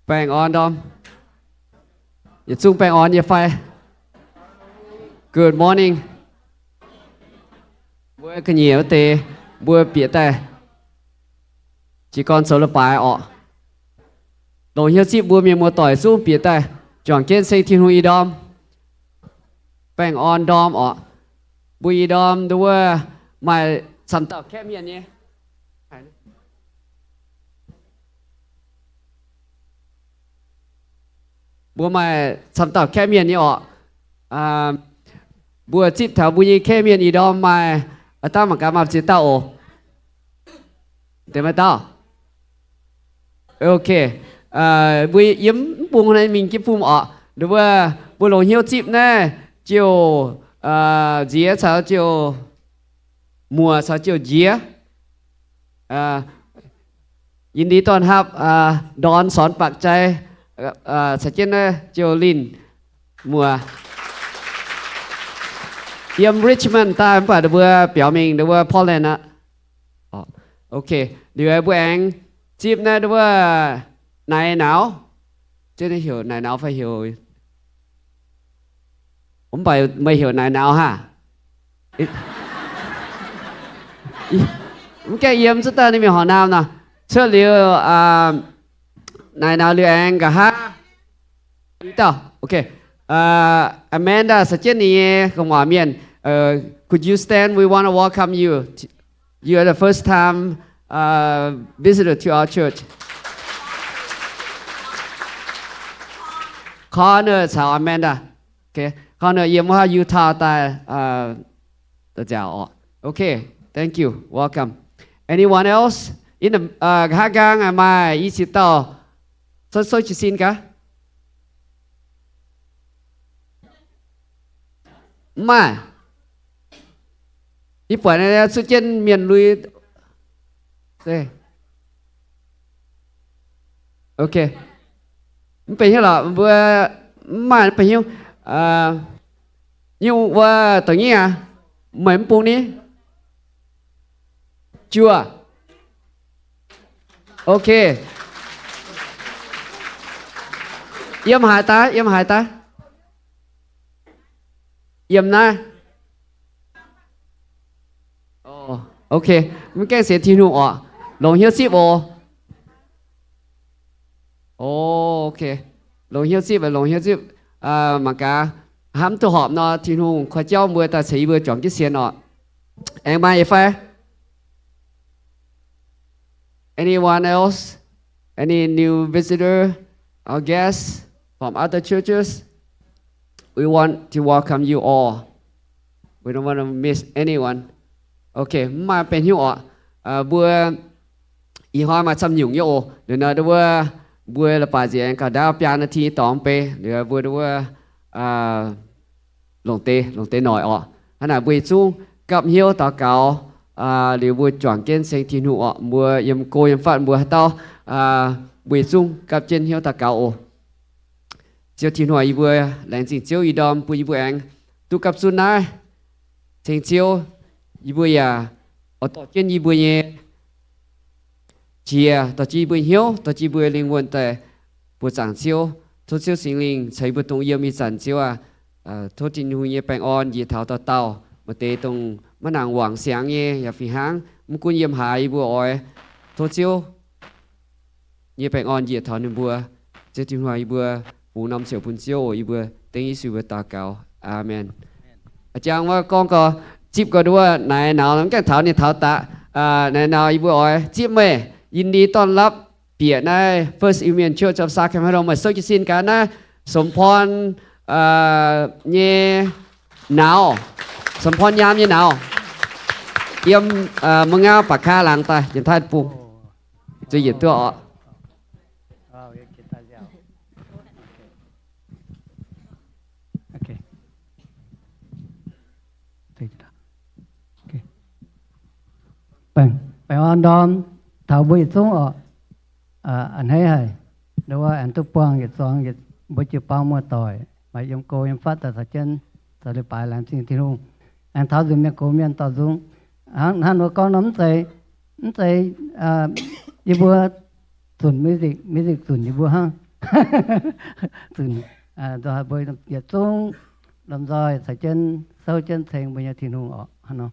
Baengh orn ndorm. Yietc zungv baengh orn nyei fai? Good morning. Mbuo ga'nyiec wuov deix, mbuo bieqc daaih jiez gorn zoux leiz-baaix orqc. Longc hnyouv zipv mbuo mienh muoz-doic zungv bieqc daaih juangc jienv ceng Tin-Hungh ih ndorm. Baengh orn ndorm orqc. Mbuo ih ndorm ndau wuov maaih camv dauh kaeqv mienh nyei. Mbuo maaih camv dauh kaeqv mienh nyei orqc. Mbuo zipv taux mbuo nyei kaeqv mienh ih ndorm maaih, aa, dangv mangc gaax maaih ziex dauh oc. Deix maaih dauh. Ok. Mbuo yiem mv bung naaiv mingh jienv bung orqc. Ndau wuov mbuo longc hnyouv zipv naaiv Ziouc Nziex caux Ziouc Muoc caux Ziouc Nziex. Yie ndie dorn hapv Ndorn Sorn Baqc Jai caux jienv naaiv Ziouc Linh Muoc. Yiem Richmond daaih mv baac ndau mbuo biaux mingh ndau wuov Portland aqv. Ok, liuz mbuo aengx zipv naaiv ndau wuov Naaiv Nauz. Ziex heuc Naaiv Nauz fai heuc Mv baac meih heuc Naaiv Nauz hnangv. Mv gaengh yiem cuotv daaih ninh mingh horqc naamh nor. Cuotv liuz, Naaiv Nauz liuz aengx nqa'haav dauh. Ok. Amanda caux jienv ninh nyei gu'nguaaz mienh. Could you stand? We want to welcome you. You are the first time visitor to our church. Connor caux Amanda. Ok, Connor yiem wuov Utah daaih. Ok, thank you, welcome. Anyone else? Nqa'haav nqaang maaih i cin dauh. Souv jiez sin gaax. Mv maaih. Yie buatc cuotv jienv mienh lui. Ok. Mv benx hnyouv lorqc, mbuo mv maaih mv benx hnyouv. Nyungc wuov dongh nyei aqv. Meih mv bung ni? Juoh. Ok. Yiem haaix daaih? Yiem haaix daaih? Yiem naaiv. Ok, mv gaengh sienx Tin-Hungh orqc. Longc hnyouv zipv oc. Ok, longc hnyouv zipv, longc hnyouv zipv. Mangc gaax, hnamv duqv horpc nor, Tin-Hungh koi jauv mbuo daaih ceix yie mbuo juangc jienv sienx orqc. Aengx maaih fai? Anyone else? Any new visitor or guest from other churches? We want to welcome you all. We don't want to miss anyone. Ok, mv maaih benx hnyouv orqc. Mbuo ih hnoi maaih camv nyungc nyei oc. Liuz nor ndau wuov mbuo leiz-baaix nziex aengx gauh ndaauv biaa naaiv ti dorngx beiv. Liuz mbuo ndau wuov longc deix, longc deix noic orqc. Hnangv naaic mbuo yietc zungv gapv hnyouv daux gaux. Liuz mbuo juangc jienv ceng Tin-Hungh orqc. Mbuo yiem go yiem fatv mbuo haaix dauh, mbuo yietc zungv gapv jienv hnyouv daux gaux oc. Ziouv Tin-Hungh, yie mbuo laengz zingh Ziouv ih ndorm bun yie mbuo aengx duqv gapv zunv naaiv ceng Ziouv. Yie mbuo yaac oix dorh jienv yie mbuo nyei qiex, dorh jienv yie mbuo hnyouv, dorh jienv yie mbuo lingh wuonh daaih buoz-zaangc Ziouv. Tov Ziouv Singx Lingh caux yie mbuo dongh yiem ih zanc Ziouv aac. Tov Tin-Hungh nyei baengh orn njiec taux dauh dauh, maaih deix dongh maiv nangc wangc siangx nyei yaac fih hnangv. Mv gunv yiem haaix yie mbuo oix tov Ziouv nyei baengh orn njiec taux ninh mbuo. Ziouv Tin-Hungh, yie mbuo bungx norm ziouc bun Ziouv oc. Yie mbuo dengv Yesu mbuo daux gaux. Aamen. A'jang wuov gorngv gau, zipv gau nduov naaiv naux, mv gaengh taux ninh taux daqc. Naaiv naux yie mbuo oix zipv meih, yie ndie dorn lapv bieqc naaiv First Iu Mien Church of Sacramento. Meih souv jiez sin gaax naaiv Sumc Porn nyei naux, Sumc Porn nyaam nyei naux, yiem mengh ngauv baac kaa laangz daaih jiex taaih bung, zuqc yietc duqv orqc. Baengh orn ndorm taux mbuo yietc zungv orqc. A'hneiv haic, nduov aengx duqv buangh yietc zuangx mbuo jiu-baang muoz-doic, maaih yiem go yiem fatv daaih caux jienv zoux leiz-baaix laengz zingh Tin-Hungh. Aengx taux nzunc mienh gox mienh dorh nzung. Hnangv nor gorngv nor mv zeiz, mv zeiz yie mbuo zunc music, music zunc yie mbuo hnangv. Zunc, mbuo yietc zungv lomh nzoih caux jienv souv jienv ceng mbuo nyei Tin-Hungh orqc. Hnangv nor.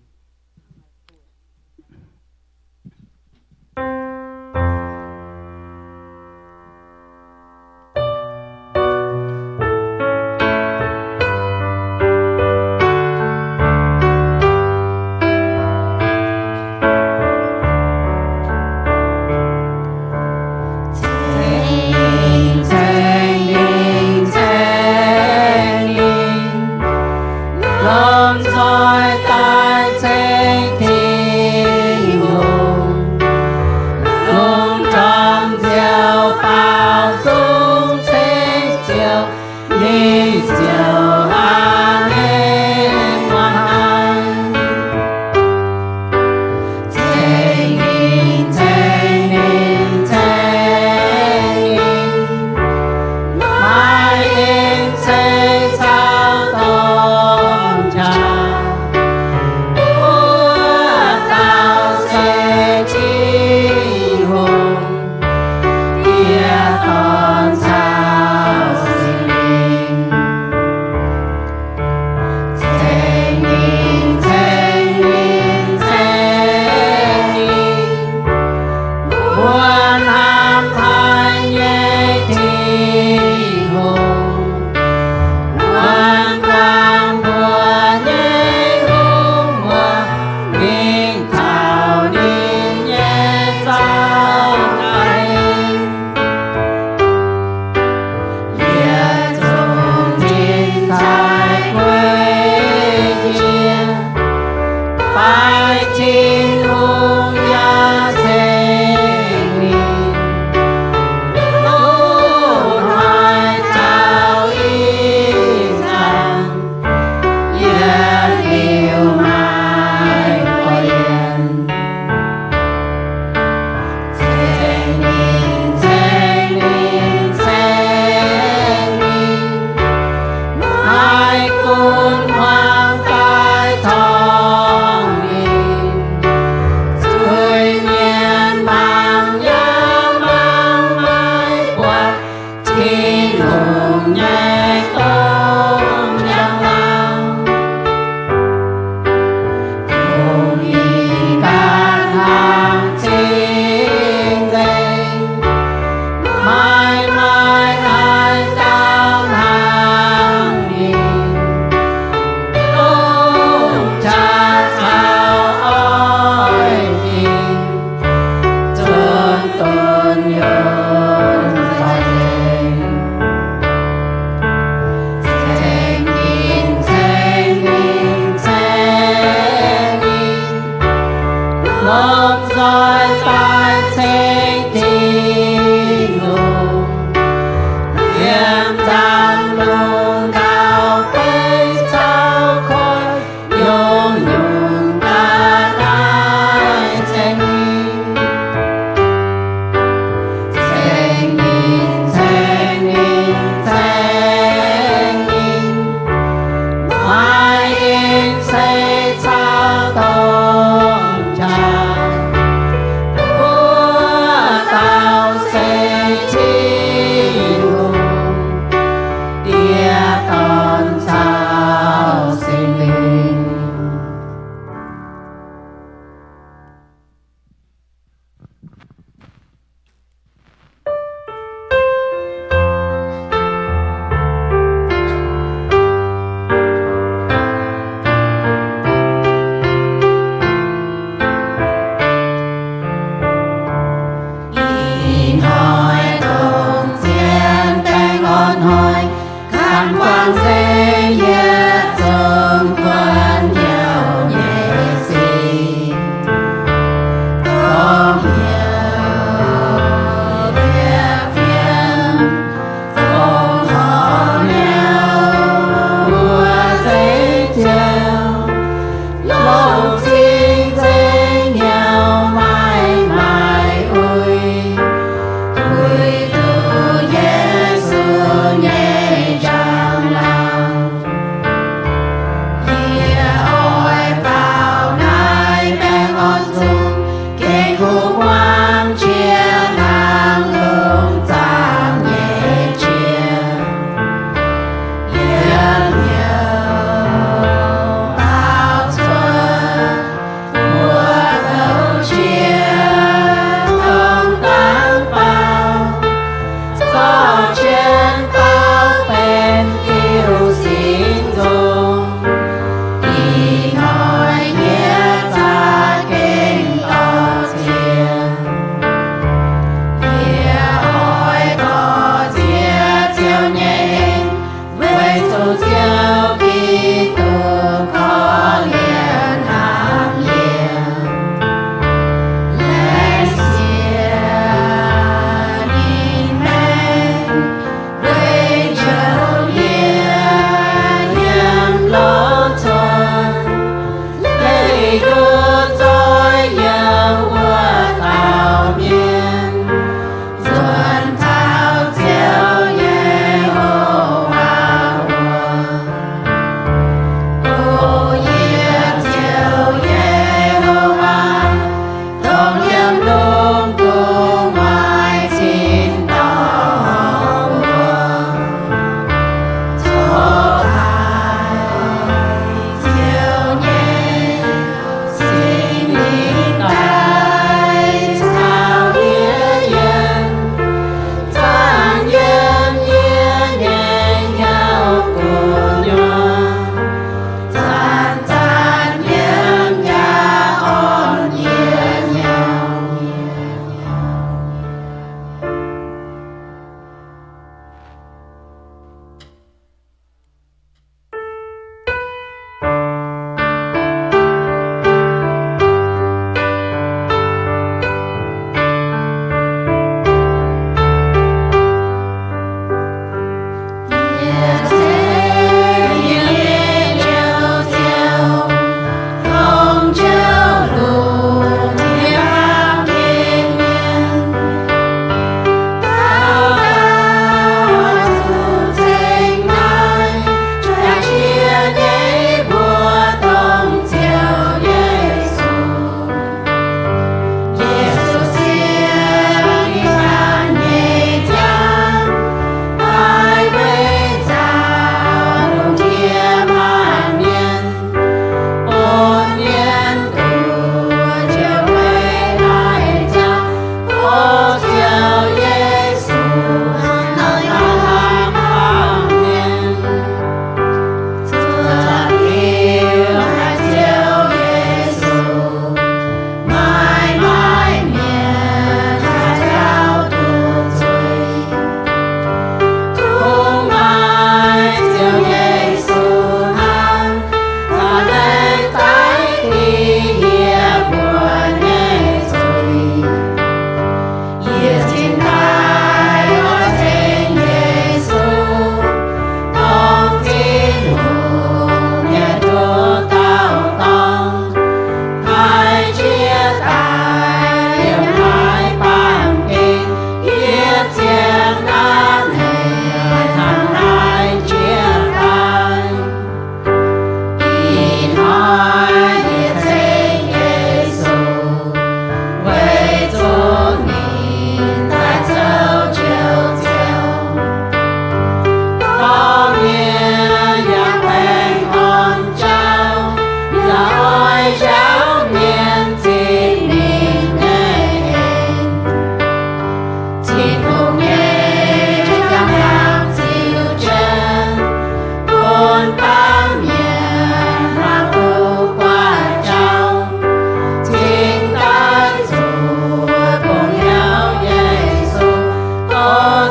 O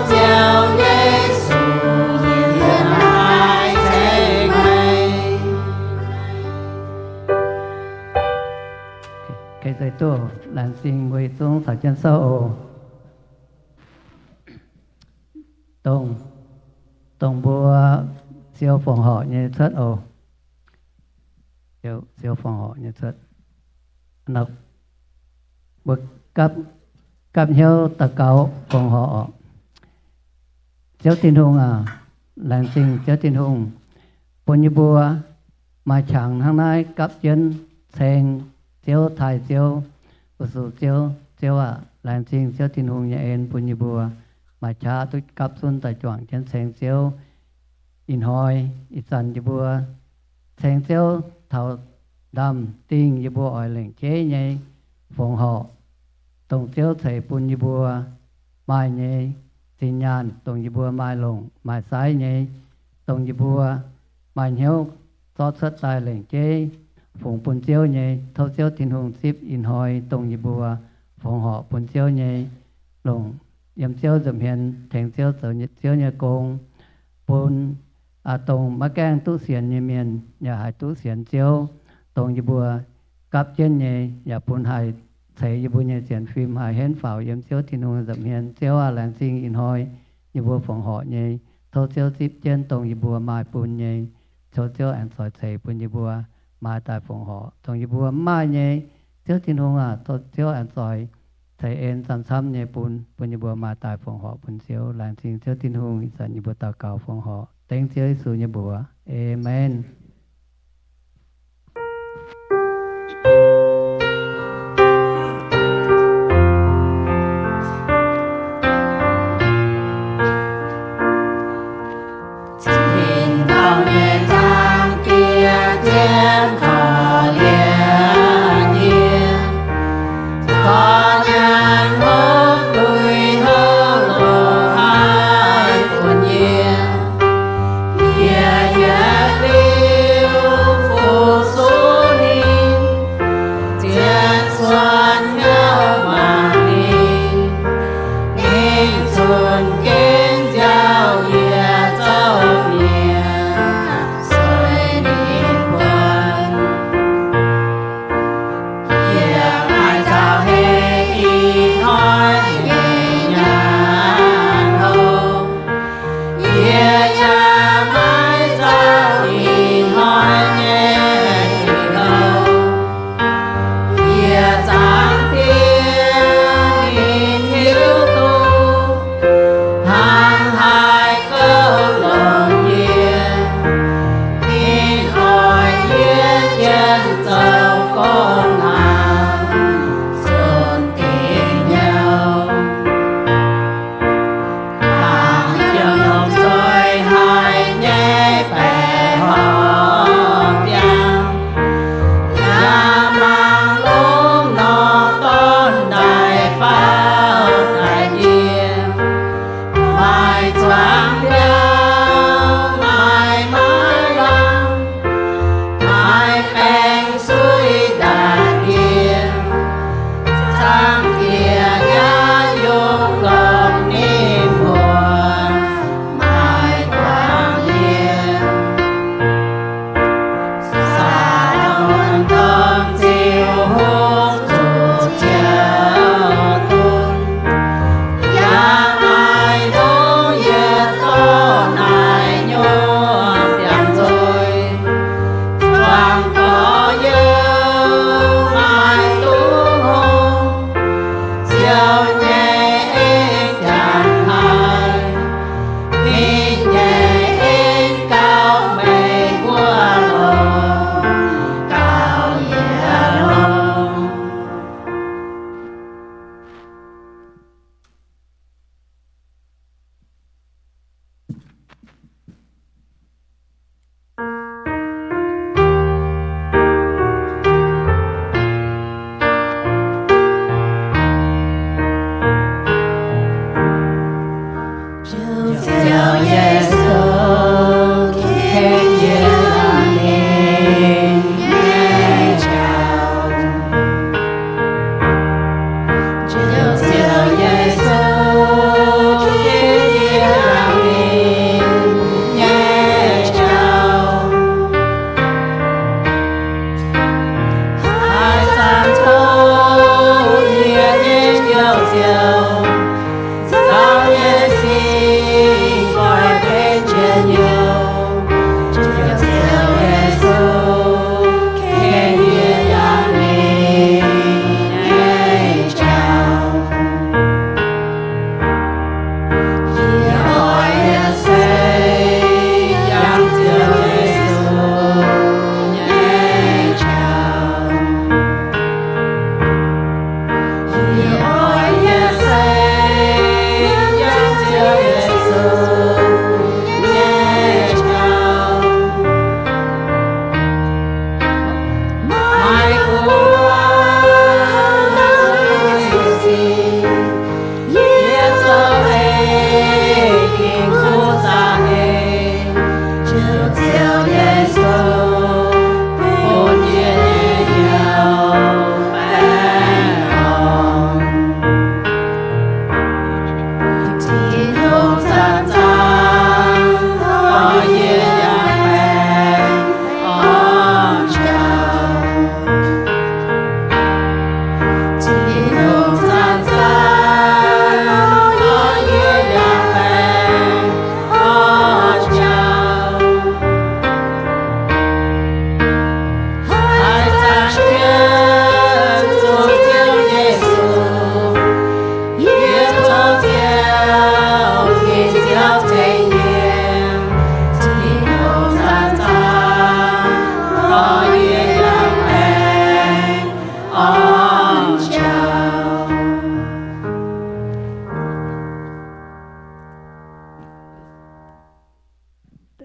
Ziouv Yesu, yie laengz zingh meih. Laengz zingh mbuo yietc zungv caux jienv souv oc. Dongh, dongh mbuo siou fongc horc nyei cuotv oc. Siou, siou fongc horc nyei cuotv. Mbuo gapv, gapv hnyouv daux gaux fongc horc oc. Ziouv Tin-Hungh aac, laengz zingh Ziouv Tin-Hungh bun yie mbuo maaih qangx hnangv naaiv gapv jienv ceng Ziouv, taaih Ziouv, fu-sux Ziouv. Ziouv aac, laengz zingh Ziouv Tin-Hungh nyei en bun yie mbuo maaih qaqv duqv gapv zunv daaih juangc jienv ceng Ziouv. Ih hnoi ih zanc yie mbuo ceng Ziouv taux ndaamv-dingh yie mbuo oix lengc jeiv nyei fongc horc, dongh Ziouv ceix bun yie mbuo maaih nyei zinh nyaanh, dongh yie mbuo maaih longc maaih saiv nyei, dongh yie mbuo maaih hnyouv zorqv cuotv daaih lengc jeiv fungx bun Ziouv nyei. Tov Ziouv Tin-Hungh zipv ih hnoi dongh yie mbuo fongc horc bun Ziouv nyei, longc yiem Ziouv nza'hmien tengx Ziouv zoux Ziouv nyei gong, bun dongh maiv gaengh duqv sienx nyei mienh yaac haih duqv sienx Ziouv, dongh yie mbuo gapv jienv nyei, yaac bun haih ceix yie mbuo nyei sienx fim haih henv faaux yiem Ziouv Tin-Hungh nza'hmien. Ziouv aah, laengz zingh ih hnoi yie mbuo fongc horc nyei. Tov Ziouv zipv jienv dongh yie mbuo maaih bun nyei, tov Ziouv aengx zoix ceix bun yie mbuo maaih daaih fongc horc. Dongh yie mbuo mv maaih nyei, Ziouv Tin-Hungh aac, tov Ziouv aengx zoix ceix en camv-camv nyei bun, bun yie mbuo maaih daaih fongc horc bun Ziouv. Laengz zingh Ziouv Tin-Hungh. Ih zanc yie mbuo daux gaux fongc horc dengv Ziouv Yesu nyei mbuox. Aamen. Tin-dorngh nyei Zaangc Diex, zien korv-lienh yie, corc nyanc hopv lui houv loz-hnoi bun yie. Yie yietc liuz fu-sux ninh, zien cuotv hnyouv mangc ninh. Ninh cun jienv nziaaux yie zouv mienh, sueih ninh buonc. Yie maiv zauh heh ih hnoi nyei nyaanh hlo. Yie yaac maiv zauh ih hnoi nyei diuh hlo. Yie Zaangc Diex ninh hiuv duqv, hnangv haaix gouv longc yie. Ninh oix yie jienv zoux gong naaic, zunh diex nyouh. Mangc jiem lomh nzoih haic nyei baeqc horngh biangh, yaac mangc longx norm dorn daaih faaux daaih njiec. Maaih zuangx mbiauh, maaih maiv lamh, maaih baengc suiv ndaatv yie. Zaangc Diex yaac yungz longc ninh mbuo maaih guangc yie. Saa^lo^morn Domh Ziux Hungh zuqc ziouc dunh, yaac maaih longx yietc dorh naaic nyuoqc biangh nzuih. Zuangx gorx-youz maaih duqv hngongx, Ziouv nyei en jangx haic. Ninh nyei en gauh meih mbuo longx, gauh yie longx.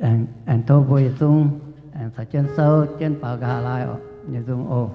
Aengx tov mbuo yietc zungv aengx caux jienv souv jienv baaux nqa'haav laai oc, yietc zungv oc.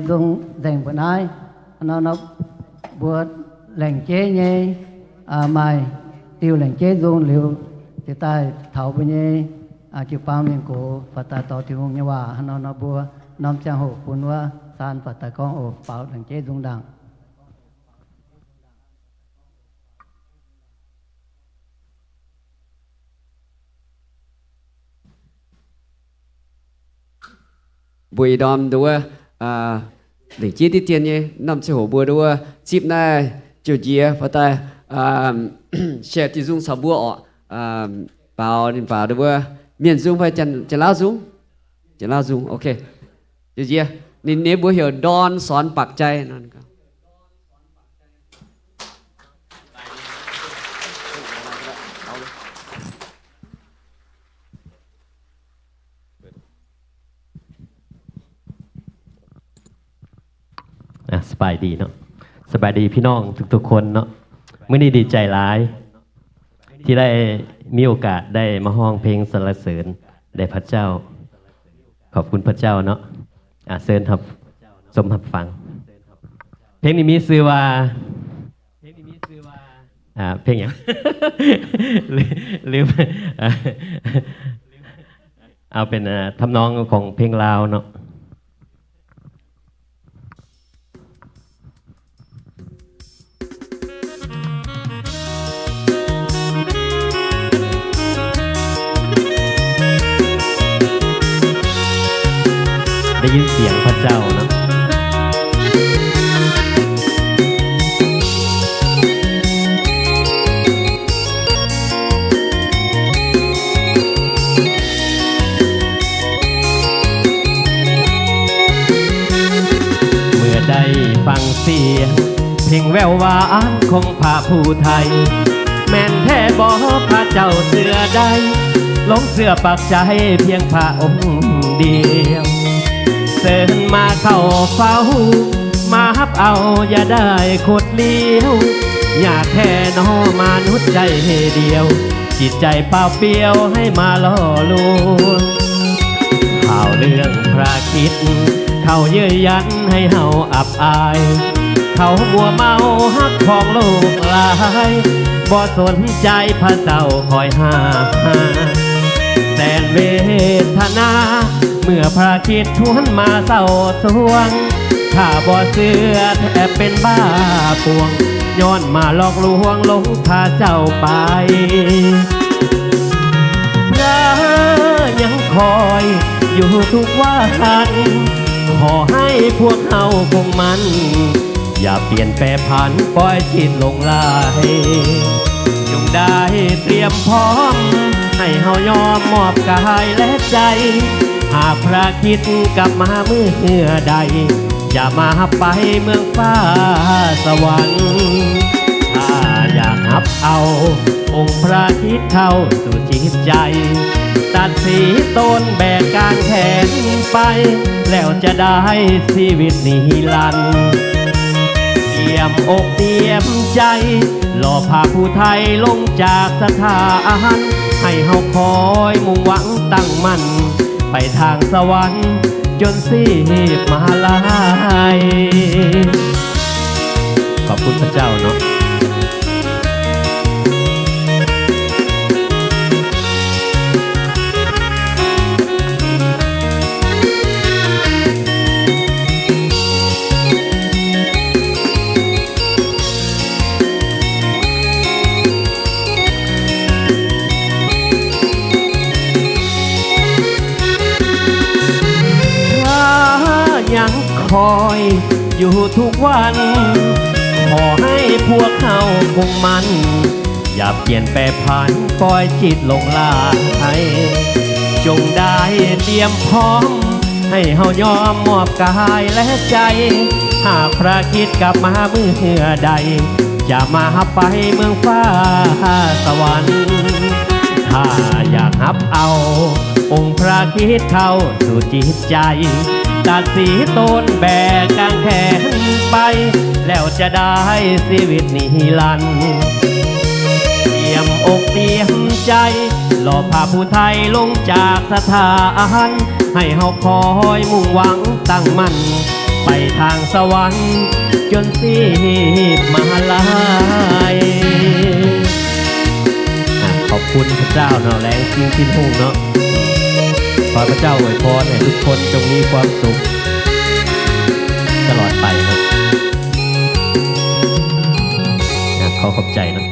nzung nzengc mbuo naaiv. Hnangv nor mbuo laengc jeiv nyei, maaih diuh laengc jeiv nzung liuz, ziouc daaih taux mbuo nyei jiu-baang mienh gox faaux daaih dorh Tin-Hungh nyei waac. Hnangv nor mbuo norm ziangh hoc bun wuov saan faaux daaih gorngv oc. Baaux laengc jeiv nzung ndaangc. Mbuo ih ndorm nduov, laengc jeiv diqv dien nyei norm ziangh hoc mbuo nduov zipv naaiv jouh njiec faaux daaih share diuh nzung caux mbuo orqc. Baaux ninh baaux nduov mienh nzung fai Janx-Laauv nzung? Janx-Laauv nzung, ok. Jouh njiec, ninh nyei mbuox heuc Ndorn Sorn Bakc Jai. Aa, ສະບາຍດີເນາະ ສະບາຍດີພີ່ນ້ອງທຸກໆຄົນເນາະ. ມື້ນີ້ດີໃຈຫຼາຍ ທີ່ໄດ້ມີໂອກາດໄດ້ມາຮ້ອງເພງສັນລະເສີນແດ່ພະເຈົ້າ. ຂອບຄຸນພະເຈົ້າເນາະ. ອາ ເຊີນຮັບຊົມຮັບຟັງ. ເພງນີ້ມີຊື່ວ່າ ອາ ເພງຫຍັງ? ລືມ ລືມ. ເອົາເປັນ ອາ ທຳນອງຂອງເພງລາວເນາະ. ໄດ້ຍິນສຽງພະເຈົ້າເນາະ. ເມື່ອໄດ້ຟັງສຽງເພງແວ່ວຫວານຂອງພະຜູ້ໄທ ແມ່ນແທ້ບໍ່ພະເຈົ້າເຊື່ອໄດ້ ຫຼົງເຊື່ອປັກໃຈພຽງພະອົງດຽວ ເຊີນມາເຂົ້າເຝົ້າ ມາຮັບເອົາຢ່າໄດ້ຄົດລ້ຽວ ຍາກແທ້ໜໍມະນຸດໃຈດຽວ ຈິດໃຈປ່າວປ່ຽວໃຫ້ມາຫຼໍ່ລວງ ຂ່າວເລື່ອງພຣະຄຣິດ ເຂົາເຍີ້ຍຢັນໃຫ້ເຮົາອັບອາຍ ເຂົາມົວເມົາຮັກຂອງໂລກຫຼາຍ ບໍ່ສົນໃຈພຣະເຈົ້າຄອຍຫາ ແສນເວທະນາ ເມື່ອພຣະຄຣິດຊວນມາເສົ້າຊວງ ຖ້າບໍ່ເຊື່ອແທບເປັນບ້າປ່ວງ ຍ້ອນມາຫຼອກລວງຫຼົງພຣະເຈົ້າໄປ ພຣະຍັງຄອຍຢູ່ທຸກວັນ ຂໍໃຫ້ພວກເຮົາຄົງໝັ້ນ ຢ່າປ່ຽນແປຜັນ ປ່ອຍຈິດຫຼົງໄຫຼ ຈົ່ງໄດ້ຕຽມພ້ອມ ໃຫ້ເຮົາຍອມມອບກາຍແລະໃຈ ຫາກພຣະຄຣິດກັບມາເມື່ອໃດ ຈະມາຮັບໄປເມືອງຟ້າສະຫວັນ ຖ້າຢາກຮັບເອົາອົງພຣະຄຣິດເຂົ້າສູ່ຈິດໃຈ ຕັດສີຕົນແບກກາງແຂນໄປ ແລ້ວຈະໄດ້ຊີວິດນິລັນ ຕຽມອົກຕຽມໃຈ ລໍພຣະຜູ້ໄຖ່ລົງຈາກສະຖານ ໃຫ້ເຮົາຄອຍມຸ່ງຫວັງຕັ້ງໝັ້ນ ໄປທາງສະຫວັນຈົນຊີບມະຫາໄລ ຂອບຄຸນພຣະເຈົ້າເນາະ. ພຣະຍັງຄອຍຢູ່ທຸກວັນ ຂໍໃຫ້ພວກເຮົາຄົງໝັ້ນ ຢ່າປ່ຽນແປຜັນ ປ່ອຍຈິດຫຼົງໄຫຼ ຈົ່ງໄດ້ຕຽມພ້ອມ ໃຫ້ເຮົາຍອມມອບກາຍແລະໃຈ ຫາກພຣະຄຣິດກັບມາເມື່ອໃດ ຈະມາຮັບໄປເມືອງຟ້າສະຫວັນ ຖ້າຢາກຮັບເອົາອົງພຣະຄຣິດເຂົ້າສູ່ຈິດໃຈ ຕັດສີຕົນແບກກາງແຂນໄປ ແລ້ວຈະໄດ້ຊີວິດນິລັນ ຕຽມອົກຕຽມໃຈ ລໍພຣະຜູ້ໄຖ່ລົງຈາກສະຖານ ໃຫ້ເຮົາຄອຍມຸ່ງຫວັງຕັ້ງໝັ້ນ ไปทางสวรรค์จนสิ้นมหาลัย อ่ะ ขอบคุณพระเจ้าเนาะ แรงจริง ที่ทุ่งเนาะ ขอพระเจ้าอวยพรให้ทุกคนจงมีความสุขตลอดไปเนาะ อ่ะ ขอขอบใจเนาะ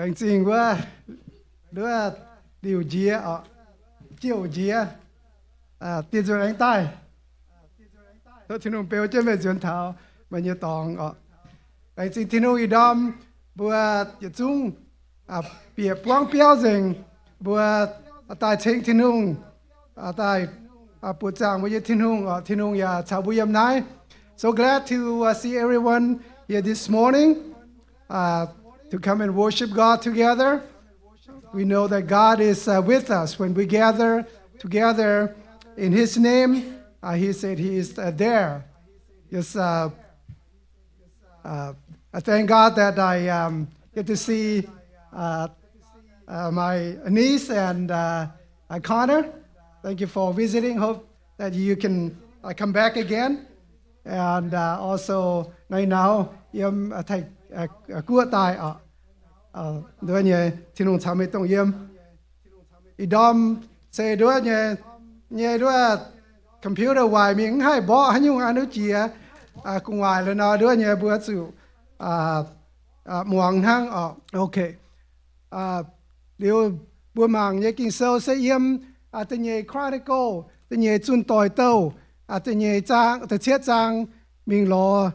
Laengz zingh wuov, wuov Liuc Njiec oc, Jouv Njiec, dien nzuonx aengx daaih. Tov Tin-Hungh beu jienv meih nzuonx taux meih nyei dorngx oc. Laengz zingh Tin-Hungh ih ndorm mbuo yietc zungv bieqc buangv biauv nzengc, mbuo daaih ceng Tin-Hungh, daaih buoqc zaangc mbuo nyei Tin-Hungh oc. Tin-Hungh yaac caux mbuo yiem naaiv. So glad to uh, see everyone here this morning, uh, to come and worship God together. We know that God is uh, with us when we gather together in His name. Uh, he said He is uh, there. Yes, uh, uh, I thank God that I um, get to see uh, uh, my niece and uh, uh, Connor. Thank you for visiting. Hope that you can uh, come back again. And uh, also, naaiv nau yiem uh, Taiv uh, uh, guoqv daaih oc. Uh, nduov nyei Tin-Hungh caux meih dongh yiem. Ih ndorm se nduov nyei, nyei nduov computer waaic mingh mv haih mborqv haaix nyungc aqv, nduov jiex gu'nguaaic la'nor nduov nyei mbuo zuqc muangx hnangv oc. Okay. Liuz mbuo mangc nyei Ging-Sou se yiem da'nyeic Chronicle, da'nyeic Zunh Doic Douh, da'nyeic zaang, da'cietv zaang mingh lorz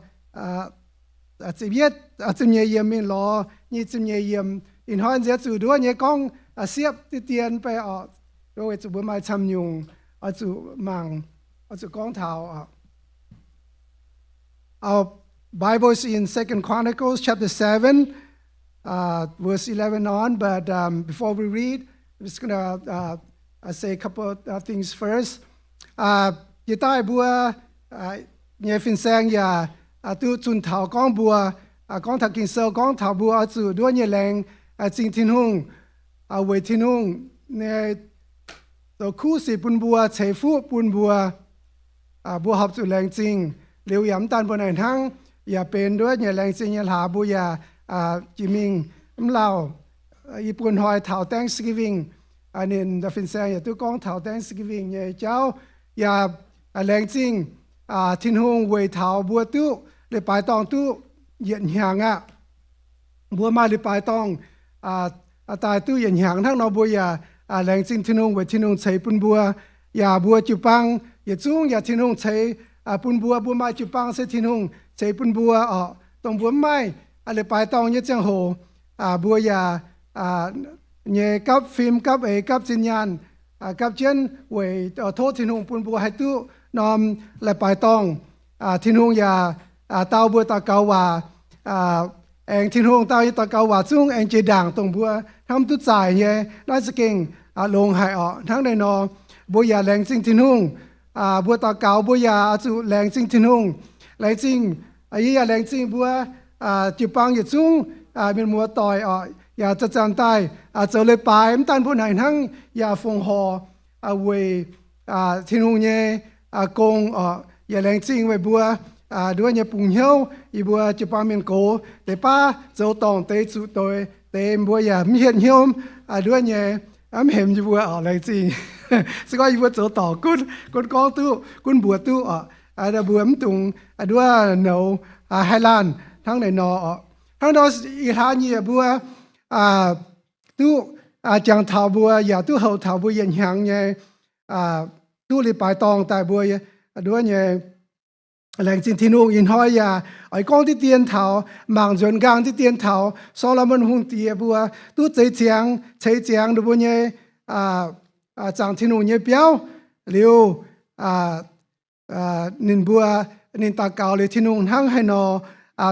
ziepc yietv, ziepc nyeic yiemc mingh lorz nyic ziepc nyeic yiemc. Ih hnoi nziex zuqc nduov nyei gorngv siepv diqv dien bei oc, weic zuqc mbuo maaih camv nyungc oix zuqc mangc, oix zuqc gorngv taux. Our Bible is in Second Chronicles chapter seven, uh, verse eleven on, but um, before we read, I'm just gonna uh, uh, say a couple of uh, things first. Uh, jiex daaih mbuo uh, nyei fin-saeng yaac uh, duqv zunh taux gorngv mbuo, uh, gorngv taux Ging-Sou gorngv taux mbuo oix zuqc nduov nyei laengz uh, zingh Tin-Hungh, uh, weic Tin-Hungh nyei zoux kuv sic bun mbuo, ceix fuqv bun mbuo. Uh, mbuo horpc zuqc laengz zingh. Liuz yaac mv daan mbuo naaic hnangv, yaac benx nduov nyei laengz zingh nyei hlaax mbuo yaac uh, jiex mingh mv lauh. Uh, i buo hnoi taux Thanksgiving, uh, ninh fin-saeng yaac duqv gorngv taux Thanksgiving nyei jauv. Yaac uh, laengz zingh uh, Tin-Hungh weic taux mbuo duqv leiz-baaix dorngh duqv yietc hnyangx aqv. Mbuo maaih leiz-baaix dorngh daaih duqv yietc hnyangx hnangv nor, mbuo yaac laengz zingh Tin-Hungh weic Tin-Hungh ceix bun mbuo. Yaac mbuo jiu-baang yietc zungv yaac Tin-Hungh ceix bun mbuo. Mbuo maaih jiu-baang se Tin-Hungh ceix bun mbuo oc. Dongh mbuo mv maaih leiz-baaix dorngh nyei ziangh hoc, mbuo yaac nyei gapv fim, gapv eix, gapv zinh nyaanh, gapv jienv weic tov Tin-Hungh bun mbuo haih duqv norm leiz-baaix dorngh. Tin-Hungh yaac dau mbuo daux gaux waac, aengx Tin-Hungh dau nyei daux gaux waac zungv aengx jiex ndaangc dongh mbuo hnamv duqv zaaic nyei. Naaiv za'gengh longx haic oc. Hnangv naaiv nor, mbuo yaac laengz zingh Tin-Hungh. Mbuo daux gaux mbuo yaac oix zuqc laengz zingh Tin-Hungh. Laengz zingh, yie yaac laengz zingh mbuo jiu-baang yietc zungv, mienh muoz-doic oc, yaac zanc-zanc daaih zoux leiz-baaix, mv daan mbuo naaic hnangv, yaac fongc horc weic Tin-Hungh nyei gong oc. Yaac laengz zingh weic mbuo nduov nyei bungx hnyouv, yie mbuo jiu-baang mienh gox deix baav zoux dorngc deix zuqc doix deix, mbuo yaac mv hietv hnyouv nduov nyei, mv hemx yie mbuo oc. Laengz zingh. Se gorngv yie mbuo zoux dorngc gunv gorngv duqv, gunv mbuox duqv oc, mbuo mv dungx nduov nouz haih laanh hnangv naaiv nor oc. Hnangv nor ih hlaax nyieqc mbuo duqv jangx taux mbuo yaac duqv houc taux mbuo yietc hnyangx nyei duqv leiz-baaix dorngh daaih mbuo nduov nyei laengz zingh Tin-Hungh. Ih hnoi yaac oix gorngv diqv dien taux, mangc nzuonx nqaang diqv dien taux Saa^lo^morn Hungh Diex mbuo duqv zeix ziangx, ceix ziangx ninh mbuo nyei zaangc Tin-Hungh nyei biauv. Liuz ninh mbuo, ninh daux gaux liuz Tin-Hungh hnangv haaix nor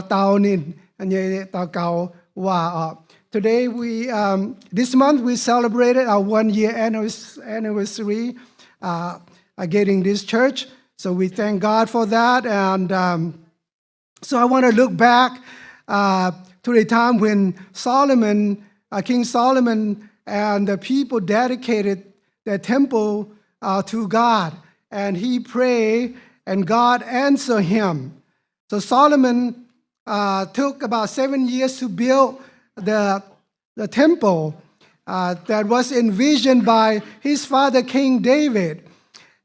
dau ninh nyei daux gaux waac oc. Today we, um, this month we celebrated our one year anniversary, uh, uh, getting this church. So we thank God for that. And, um, so I want to look back, uh, to the time when Solomon, uh, King Solomon and the people dedicated the temple, uh, to God. And he prayed, and God answered him. So Solomon, uh, took about seven years to build the, the temple, uh, that was envisioned by his father, King David.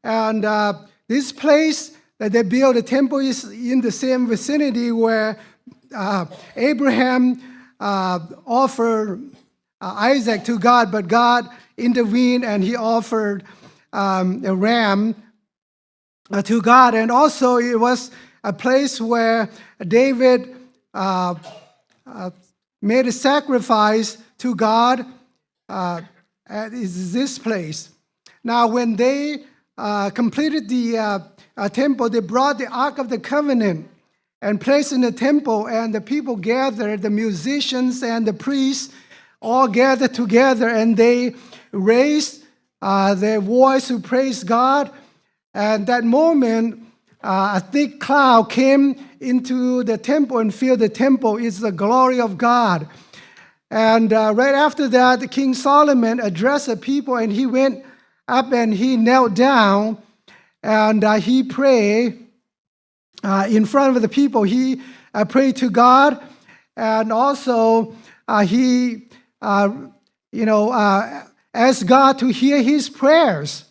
And, uh, this place that they built the temple is in the same vicinity where, uh, Abraham, uh, offered, uh, Isaac to God, but God intervened and he offered, um, a ram, uh, to God. And also it was a place where David, uh, uh, made a sacrifice to God, uh, at is this place. Now, when they, uh, completed the, uh, uh, temple, they brought the Ark of the Covenant and placed in the temple, and the people gathered, the musicians and the priests all gathered together, and they raised, uh, their voice to praise God. And that moment, uh, a thick cloud came into the temple and filled the temple. It's the glory of God. And, uh, right after that, King Solomon addressed the people, and he went up and he knelt down, and, uh, he prayed, uh, in front of the people. He, uh, prayed to God, and also, uh, he, uh, you know, uh, asked God to hear his prayers.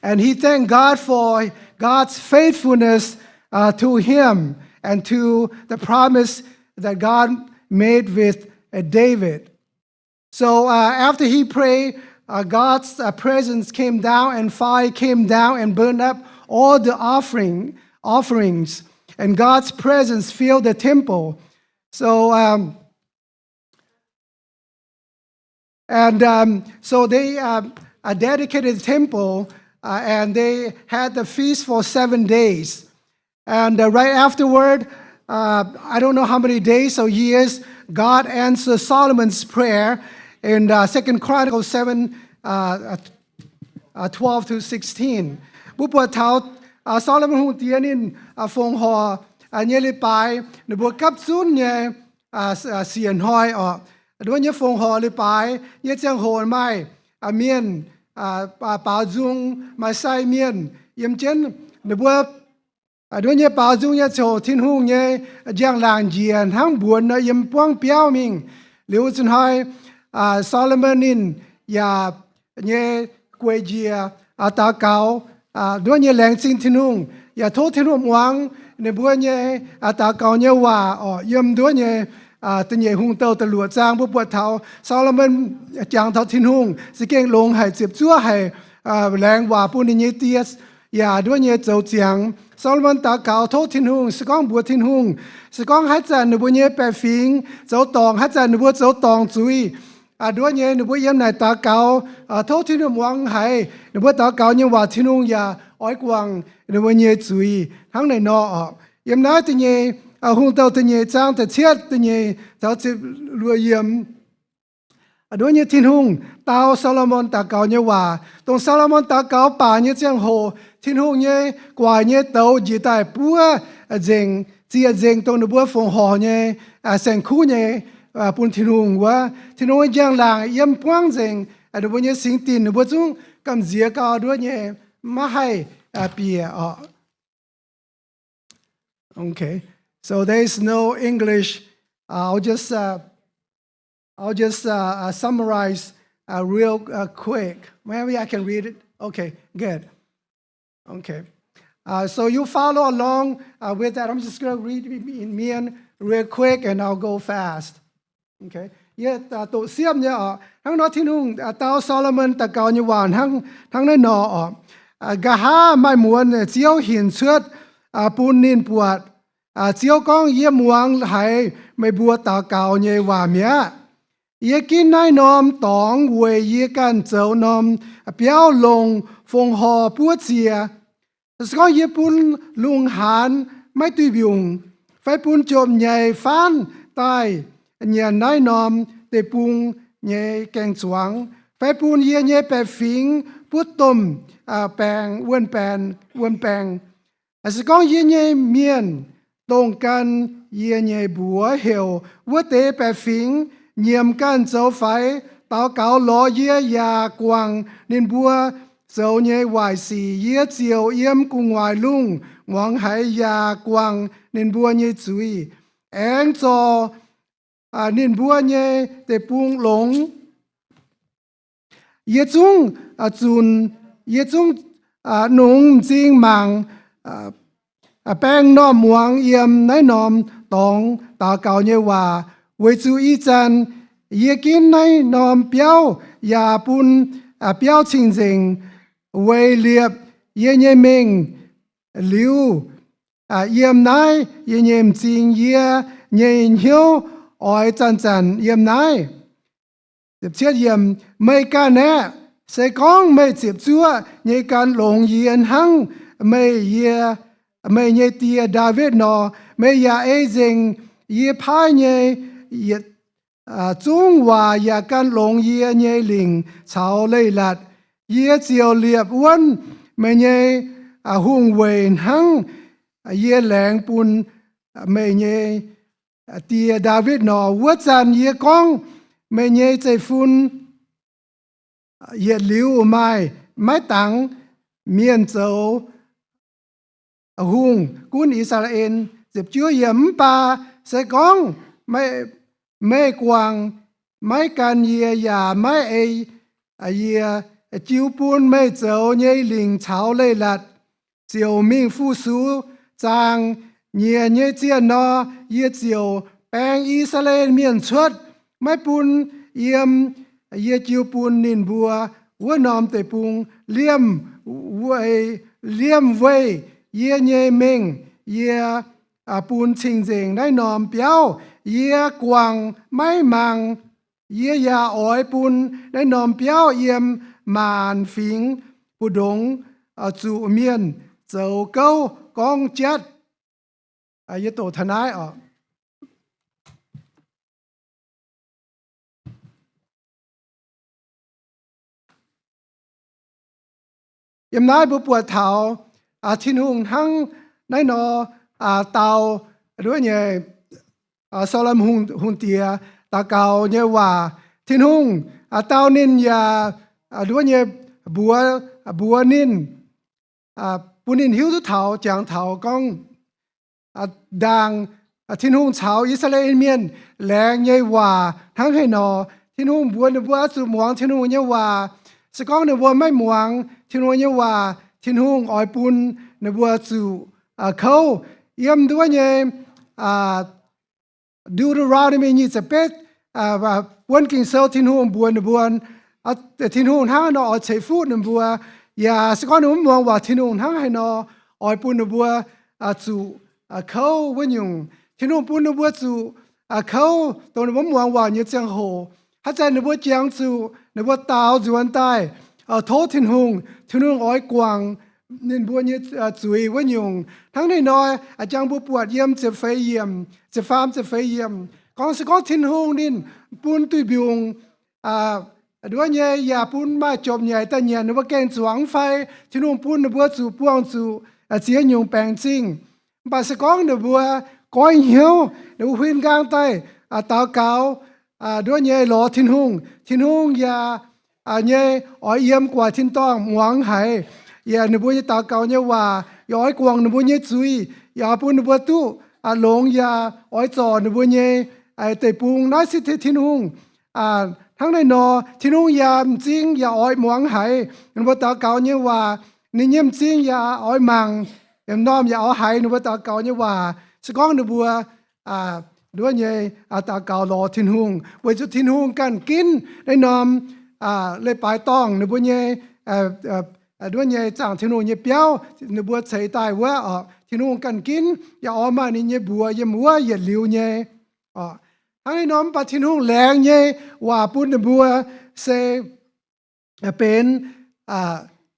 And he thanked God for God's faithfulness, uh, to him and to the promise that God made with, uh, David. So, uh, after he prayed, uh, God's, uh, presence came down, and fire came down and burned up all the offering, offerings, and God's presence filled the temple. So, um, and, um, so they, um, uh, dedicated the temple, uh, and they had the feast for seven days. And, uh, right afterward, uh, I don't know how many days or years, God answered Solomon's prayer in, uh, Second Chronicles seven, uh, uh, twelve to sixteen. Mbuo buatc taux, uh, Solomon Hungh Diex ninh, uh, fongc horc, uh, nyei leiz-baaix, ninh mbuo gapv zunv nyei, uh, s-, uh, siec hnoi oc. Nduov nyei fongc horc leiz-baaix nyei ziangh hoc maaih, uh, mienh, uh, uh, baaux nzung, maaih sai mienh yiem jienv. Ninh mbuo, uh, nduov nyei baaux nzung nyei ziouc Tin-Hungh nyei njang-laangc njiec hnangv mbuonx nor yiem buangv biauv mingh. Liuz zinh hnoi, uh, Solomon ninh yaac nyei gueic njiec, uh, daux gaux, uh, nduov nyei laengz zingh Tin-Hungh, yaac tov Tin-Hungh muangx ninh mbuo nyei, uh, daux gaux nyei waac oc. Yiem nduov nyei, uh, da'nyeic Hungh Douh da'luoqc zaang mbuo buatc taux Solomon jangx taux Tin-Hungh za'gengh longx haic, ziepc zuoqv haic, uh, laengz waac bun ninh nyei die, yaac nduov nyei zoux ziangx. Solomon daux gaux tov Tin-Hungh, se gorngv mbuox Tin-Hungh, se gorngv haaix zanc ninh mbuo nyei baeqc fingx zoux dorngc, haaix zanc ninh mbuo zoux dorngc zuiz, uh, nduov nyei ninh mbuo yiem naaic daux gaux, uh, tov Tin-Hungh muangx haic ninh mbuo daux gaux nyei waac, Tin-Hungh yaac oix guangc ninh mbuo nyei zuiz hnangv naaic nor oc. Yiem naaiv da'nyeic, uh, Hungh Douh da'nyeic zaang da'cietv, da'nyeic taux ziepc luoqc yiemc. Nduov nyei Tin-Hungh dau Solomon daux gaux nyei waac. Dongh Solomon daux gaux baac nyei ziangh hoc, Tin-Hungh nyei gu'nguaaic nyei douz njiec daaih buov nzengc, zieqc nzengc dongh ninh mbuo fongc horc nyei, saeng-kuv nyei, bun Tin-Hungh wuov. Tin-Hungh nyei njang-laangc yiem buangv nzengc ninh mbuo nyei singx dinc, ninh mbuo zungv gamh nziex gau nduov nyei, maiv haih bieqc oc. Okay, so there is no English. Uh, I'll just, uh, I'll just, uh, uh, summarize, uh, real, uh, quick. Maybe I can read it. Okay, good. Okay. Uh, so you follow along, uh, with that. I'm just gonna read it in Mien real quick, and I'll go fast. Okay. Yie, uh, doqc siepv nyei oc. Hnangv nor Tin-Hungh, uh, dau Solomon daux gaux nyei waac hnangv, hnangv naaiv nor oc. Uh, nqa'haav maaih muonz, uh, Ziouv hinc cuotv, uh, bun ninh buatc. Uh, Ziouv gorngv, Yie muangx haiz meih mbuo daux gaux nyei waac mi'aqv. Yie ginv naaiv norm dorngx weic yie ganh zoux norm biauv longc fongc horc buov ziex. Se gorngv yie bun lungh haanz maiv duih mbiungc, fai bun jomc nyeic faanv daaih nyanc naaiv norm deic-bung nyei gaeng-zuangx, fai bun yie nyei baeqc fingx buov domh baengc, wuon-baengc, wuon-baengc. Se gorngv yie nyei mienh dongh gan yie nyei mbuox heuc wuov deix baeqc fingx nyiemc ganh zoux faix, daux gaux lorz yie yaac guangc ninh mbuo zoux nyei waaic sic, yie ziouc yiem gu'nguaaic lungh muangx haiz yaac guangc ninh mbuo nyei zuiz, aengx zorc ninh mbuo nyei deic-bung longx. Yie zungv zunc, yie zungv nungx m'zing mangc baeng m'normh muangx yiem naaiv norm dorngx daux gaux nyei waac, weic zuqc ih zanc yie ginv naaiv norm biauv yaac bun biauv cing-nzengc weic liepc yie nyei mengh liuz, yiem naaiv yie nyei m'zing, yie nyei hnyouv oix zanc-zanc yiem naaiv. Meih ganh aeqv, se gorngv meih ziepc zuoqv nyei gan longx yie hnangv meih, yie, meih nyei die Ndaawitv nor, meih yaac ei nzengc yie paaiv nyei yietc zungv waac yaac gan longx yie nyei lingc caux leiz-latc. Yie ziouc liepc wuonv meih nyei hungh weic hnangv yie laengz bun meih nyei die Ndaawitv nor. Wuov zanc yie gorngv meih nyei zeiv-fun yietc liuz maaih, maiv dangx mienh zoux hungh gunv I^saa^laa^en. Ziepc juov yiemc, mv baac se gorngv meih guangc maiv gan yie yaac maiv ei yie jiu bun meih zoux nyei lingc caux leiz-latc, ziouc mingh fu-sux zaangc nyiex nyei zienh nor, yie ziouc baeng I^saa^laa^en Mienh cuotv, maiv bun yiem yie jiu bun ninh mbuo wuov norm deic-bung, liemh weic, liemh weic yie nyei mengh. Yie bun cing-nzengc naaiv norm biauv. Yie guangc maiv mangc. Yie yaac oix bun naaiv norm biauv yiem maanc fingx mbu'ndongx zuqc mienh zoux gouv gorngv jatv. Yie doqc taux naaiv oc. Yiem naaiv mbuo buatc taux Tin-Hungh hnangv naaiv nor dau nduov nyei Saalom Hungh Diex daux gaux nyei waac. Tin-Hungh dau ninh yaac nduov nyei mbuox, mbuox ninh, bun ninh hiuv duqv taux, jangx taux gorngv ndaangc Tin-Hungh caux I^saa^laa^en Mienh laengz nyei waac hnangv haaix nor. Tin-Hungh mbuox ninh mbuo oix zuqc muangx Tin-Hungh nyei waac. Se gorngv ninh mbuo maiv muangx Tin-Hungh nyei waac, Tin-Hungh oix bun ninh mbuo zuqc kouv. Yiem nduov nyei Deuteronomy nyic ziepc betv, buonv Ging-Sou Tin-Hungh mbuox ninh mbuo, Tin-Hungh hnangv haaix nor oix ceix fuqv ninh mbuo. Yaac se gorngv ninh mbuo mv muangx waac Tin-Hungh hnangv haaix nor oix bun ninh mbuo zuqc kouv wuov nyungc. Tin-Hungh bun ninh mbuo zuqc kouv dongh ninh mbuo mv muangx waac nyei ziangh hoc. Haaix zanc ninh mbuo jangx zuqc ninh mbuo daaux nzuonx daaih tov Tin-Hungh, Tin-Hungh oix guangc ninh mbuo nyei zuiz wuov nyungc. Hnangv naaiv nor, jangx mbuo buatc yiem ziepc feix yiemc, ziepc faam ziepc feix yiemc gorngv, se gorngv Tin-Hungh ninh bun duih mbiungc nduov nyei yaac bun maaih jomc nyeic daaih nyanc ninh mbuo gaeng-zuangx fai, Tin-Hungh bun ninh mbuo zuqc buangh zuqc ziex nyungc baengc zingh. Mv baac se gorngv ninh mbuo goiv hnyouv, ninh mbuo huin nqaang daaih daux gaux nduov nyei lorz Tin-Hungh, Tin-Hungh yaac nyei oix yiem gu'nguaaic tin-dorngh muangx haic yaac ninh mbuo nyei daux gaux nyei waac, yaac oix guangc ninh mbuo nyei zuiz, yaac bun ninh mbuo duqv longx, yaac oix zorc ninh mbuo nyei deic-bung. Naaiv se Tin-Hungh hnangv naaiv nor. Tin-Hungh yaac m'zing yaac oix muangx haic ninh mbuo daux gaux nyei waac. Ninh nyei m'zing yaac oix mangc, m'normh yaac oix haiz ninh mbuo daux gaux nyei waac. Se gorngv ninh mbuo nduov nyei daux gaux lorz Tin-Hungh, weic zuqc Tin-Hungh ganh ginv naaiv norm leiz-baaix dorngh ninh mbuo nyei nduov nyei zaangc Tin-Hungh nyei biauv, ninh mbuo ceix daaih wuov oc. Tin-Hungh ganh ginv yaac oix maaih ninh nyei mbuox yiem wuov yietc liuz nyei oc. Hnangv naaiv nor, mv baac Tin-Hungh laengz nyei waac bun ninh mbuo se benx,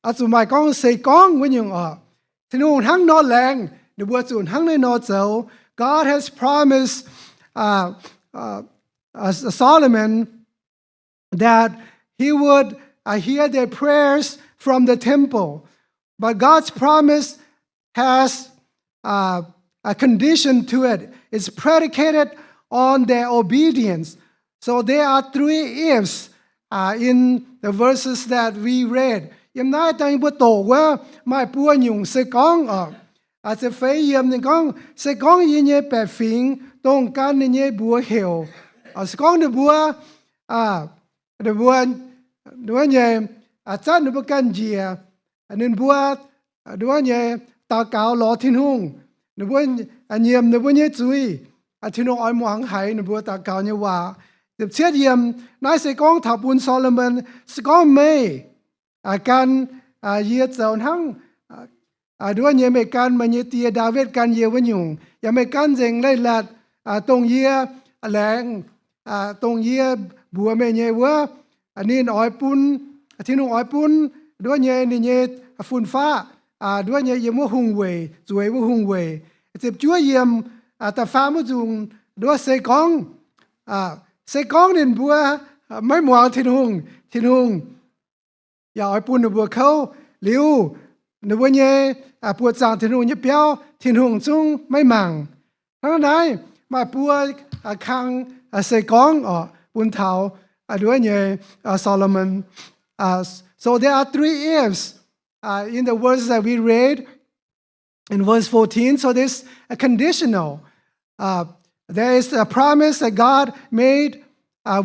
oix zuqc maaih gorngv se gorngv wuov nyungc oc. Tin-Hungh hnangv nor laengz, ninh mbuo zuqc hnangv naaiv nor zoux. God has promised, uh, uh, uh, Solomon that he would, uh, hear their prayers from the temple. But God's promise has, uh, a condition to it. It's predicated on their obedience. So there are three ifs, uh, in the verses that we read. Yiem naaiv dangh mbuo doqc wuov maaih buo nyungc se gorngv oc. Ziepc feix yiem ninh gorngv, se gorngv yie nyei baeqc fingx dongh gan ninh nyei mbuox heuc, se gorngv ninh mbuo, ninh mbuo, wuov nyei, zatv ninh mbuo ganh njiec, ninh mbuo, wuov nyei, daux gaux lorz Tin-Hungh, ninh mbuo nyiemc ninh mbuo nyei zuiz, Tin-Hungh oix muangx haiz ninh mbuo daux gaux nyei waac. Ziepc cietv yiem, naaiv se gorngv taux bun Solomon, se gorngv meih gan yie zoux hnangv, wuov nyei, meih gan meih nyei die Ndaawitv gan yie wuov nyungc, yaac meih gan nzengc leiz-latc, dongh yie laengz, dongh yie mbuox meih nyei wuov, ninh oix bun, Tin-Hungh oix bun, wuov nyei, ninh nyei fun-faqv, wuov nyei, yiem wuov hungh weic, zueiz wuov hungh weic. Ziepc juov yiem, da'faam wuov nzungh, wuov se gorngv, se gorngv ninh mbuo maiv muangx Tin-Hungh, Tin-Hungh yaac oix bun ninh mbuo kouv. Liuz, ninh mbuo nyei buoqc zaangc Tin-Hungh nyei biauv, Tin-Hungh zungv maiv mangc. Hnangv naaiv, maaih buo kang se gorngv oc bun taux, wuov nyei, Solomon. So there are three ifs in the verses that we read in verse fourteen. So this a conditional. There is a promise that God made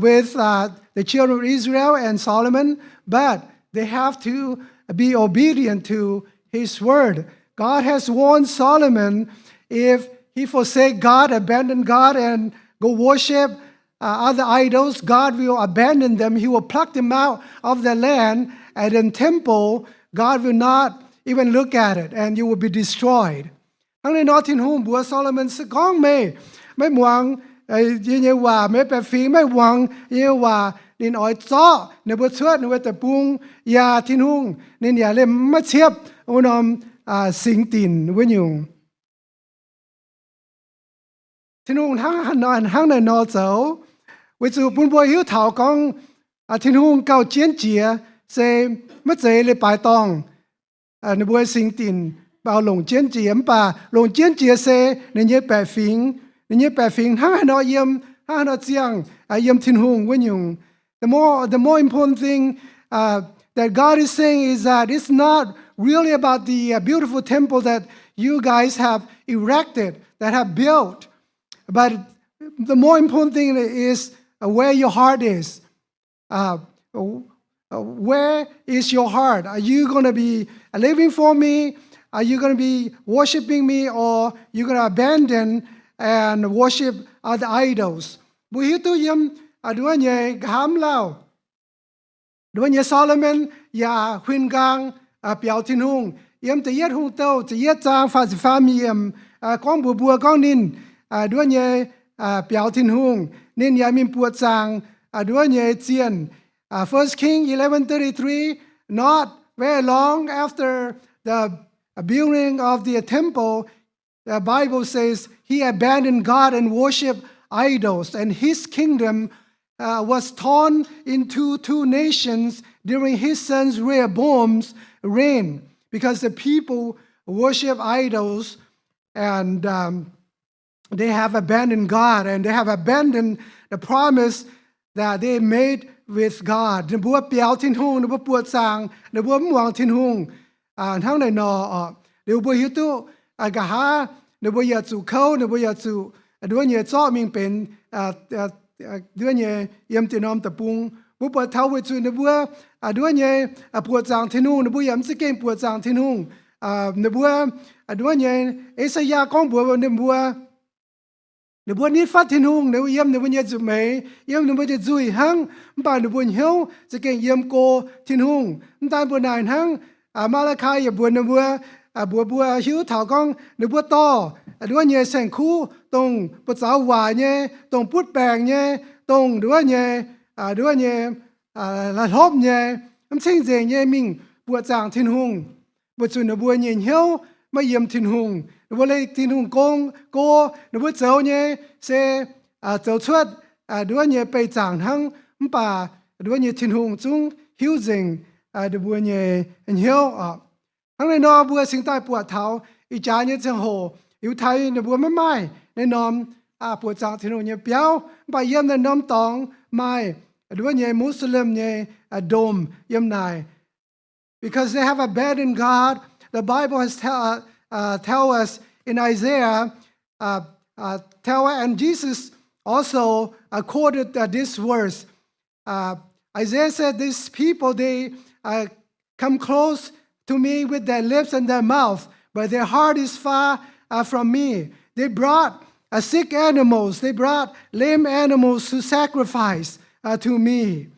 with the children of Israel and Solomon, but they have to be obedient to his word. God has warned Solomon, if he forsake God, abandon God, and go worship other idols, God will abandon them. He will pluck them out of the land, and in temple, God will not even look at it, and you will be destroyed. Hnangv naaiv nor, Tin-Hungh mbuox Solomon, se gorngv meih maiv muangx yie nyei waac, meih baeqc fingx maiv muangx yie nyei waac, ninh oix zorqv ninh mbuo cuotv ninh mbuo deic-bung, yaac Tin-Hungh ninh yaac liemh maiv ciepv wuov norm singx dinc wuov nyungc. Tin-Hungh hnangv naaiv nor zoux, weic zuqc bun mbuo hiuv taux gorngv Tin-Hungh gauh jienv jiex se maiv zeiz leiz-baaix dorngh, ninh mbuo singx dinc baac longc jienv jiex, mv baac longc jienv jiex se ninh nyei baeqc fingx. Ninh nyei baeqc fingx hnangv haaix nor yiem, hnangv haaix nor ziangh, yiem Tin-Hungh wuov nyungc. The more, the more important thing that God is saying is that it's not really about the beautiful temple that you guys have erected, that have built, but the more important thing is where your heart is. Where is your heart? Are you going to be living for me? Are you going to be worshiping me, or you going to abandon and worship other idols? Mbuo hiuv duqv yiem nduov nyei nqa'haav lauh, nduov nyei Solomon yaac huin nqaang biaux Tin-Hungh. Yiem da'yietv Hungh Douh ziepc yietv zaang faah ziepc faam yiemc gorngv mbuox mbuo gorngv ninh nduov nyei biaux Tin-Hungh, ninh yaac mingh buoqc zaangc nduov nyei zienh. First King eleven thirty-three, not very long after the building of the temple, the Bible says he abandoned God and worshiped idols, and his kingdom uh, was torn into two nations during his son's Rehoboam's reign, because the people worship idols and um, they have abandoned God and they have abandoned the promise that they made with God. Ninh mbuo biaux Tin-Hungh, ninh mbuo buoqc zaangc, ninh mbuo mv muangx Tin-Hungh. Hnangv naaiv nor, liuz mbuo hiuv duqv nqa'haav ninh mbuo yaac zuqc kouv, ninh mbuo yaac zuqc nduov nyei zorqv mingh benx nduov nyei yiem diex norm deic-bung. Mbuo buatc taux weic zuqc ninh mbuo nduov nyei buoqc zaangc Tin-Hungh, ninh mbuo yaac mv za'gengh buoqc zaangc Tin-Hungh. Ninh mbuo nduov nyei, E^saa^yaa gorngv mbuox ninh mbuo, ninh mbuo nitv fatv Tin-Hungh, ninh mbuo yiem ninh mbuo nyei nzuih meix, yiem ninh mbuo nyei nzuih hnangv, mv baac ninh mbuo hnyouv za'gengh yiem go Tin-Hungh. Mv daan mbuo naaic hnangv, Maa^laa^kai yaac mbuox ninh mbuo, mbuox mbuo hiuv taux gorngv ninh mbuo dorh nduov nyei saeng-kuv, dongh buoz-zaux waaic nyei, dongh butv baengc nyei, dongh nduov nyei, nduov nyei, la'hlopv nyei, mv cing-nzengc nyei mingh buoqc zaangc Tin-Hungh, weic zuqc ninh mbuo nyei hnyouv maiv yiem Tin-Hungh. Ninh mbuo leih Tin-Hungh gong go, ninh mbuo zoux nyei se zoux cuotv nduov nyei beih zaangc hnangv, mv baac nduov nyei Tin-Hungh zungv hiuv nzengc ninh mbuo nyei hnyouv oc. Hnangv naaiv nor mbuo cingx daaih buatc taux ih jaax nyei ziangh hoc, Yiutai ninh mbuo maiv maaih naaiv norm buoqc zaangc Tin-Hungh nyei biauv, mv baac yiem naaiv norm dorngx maaih nduov nyei Muslim nyei domh yiem naaic. Because they have abandoned God, the Bible has tell, uh, tell us in Isaiah, uh, uh, tell, and Jesus also uh, quoted uh, this verse. Uh, Isaiah said, "These people, they uh, come close to me with their lips and their mouth, but their heart is far uh, from me. They brought uh, sick animals, they brought lame animals to sacrifice uh, to me."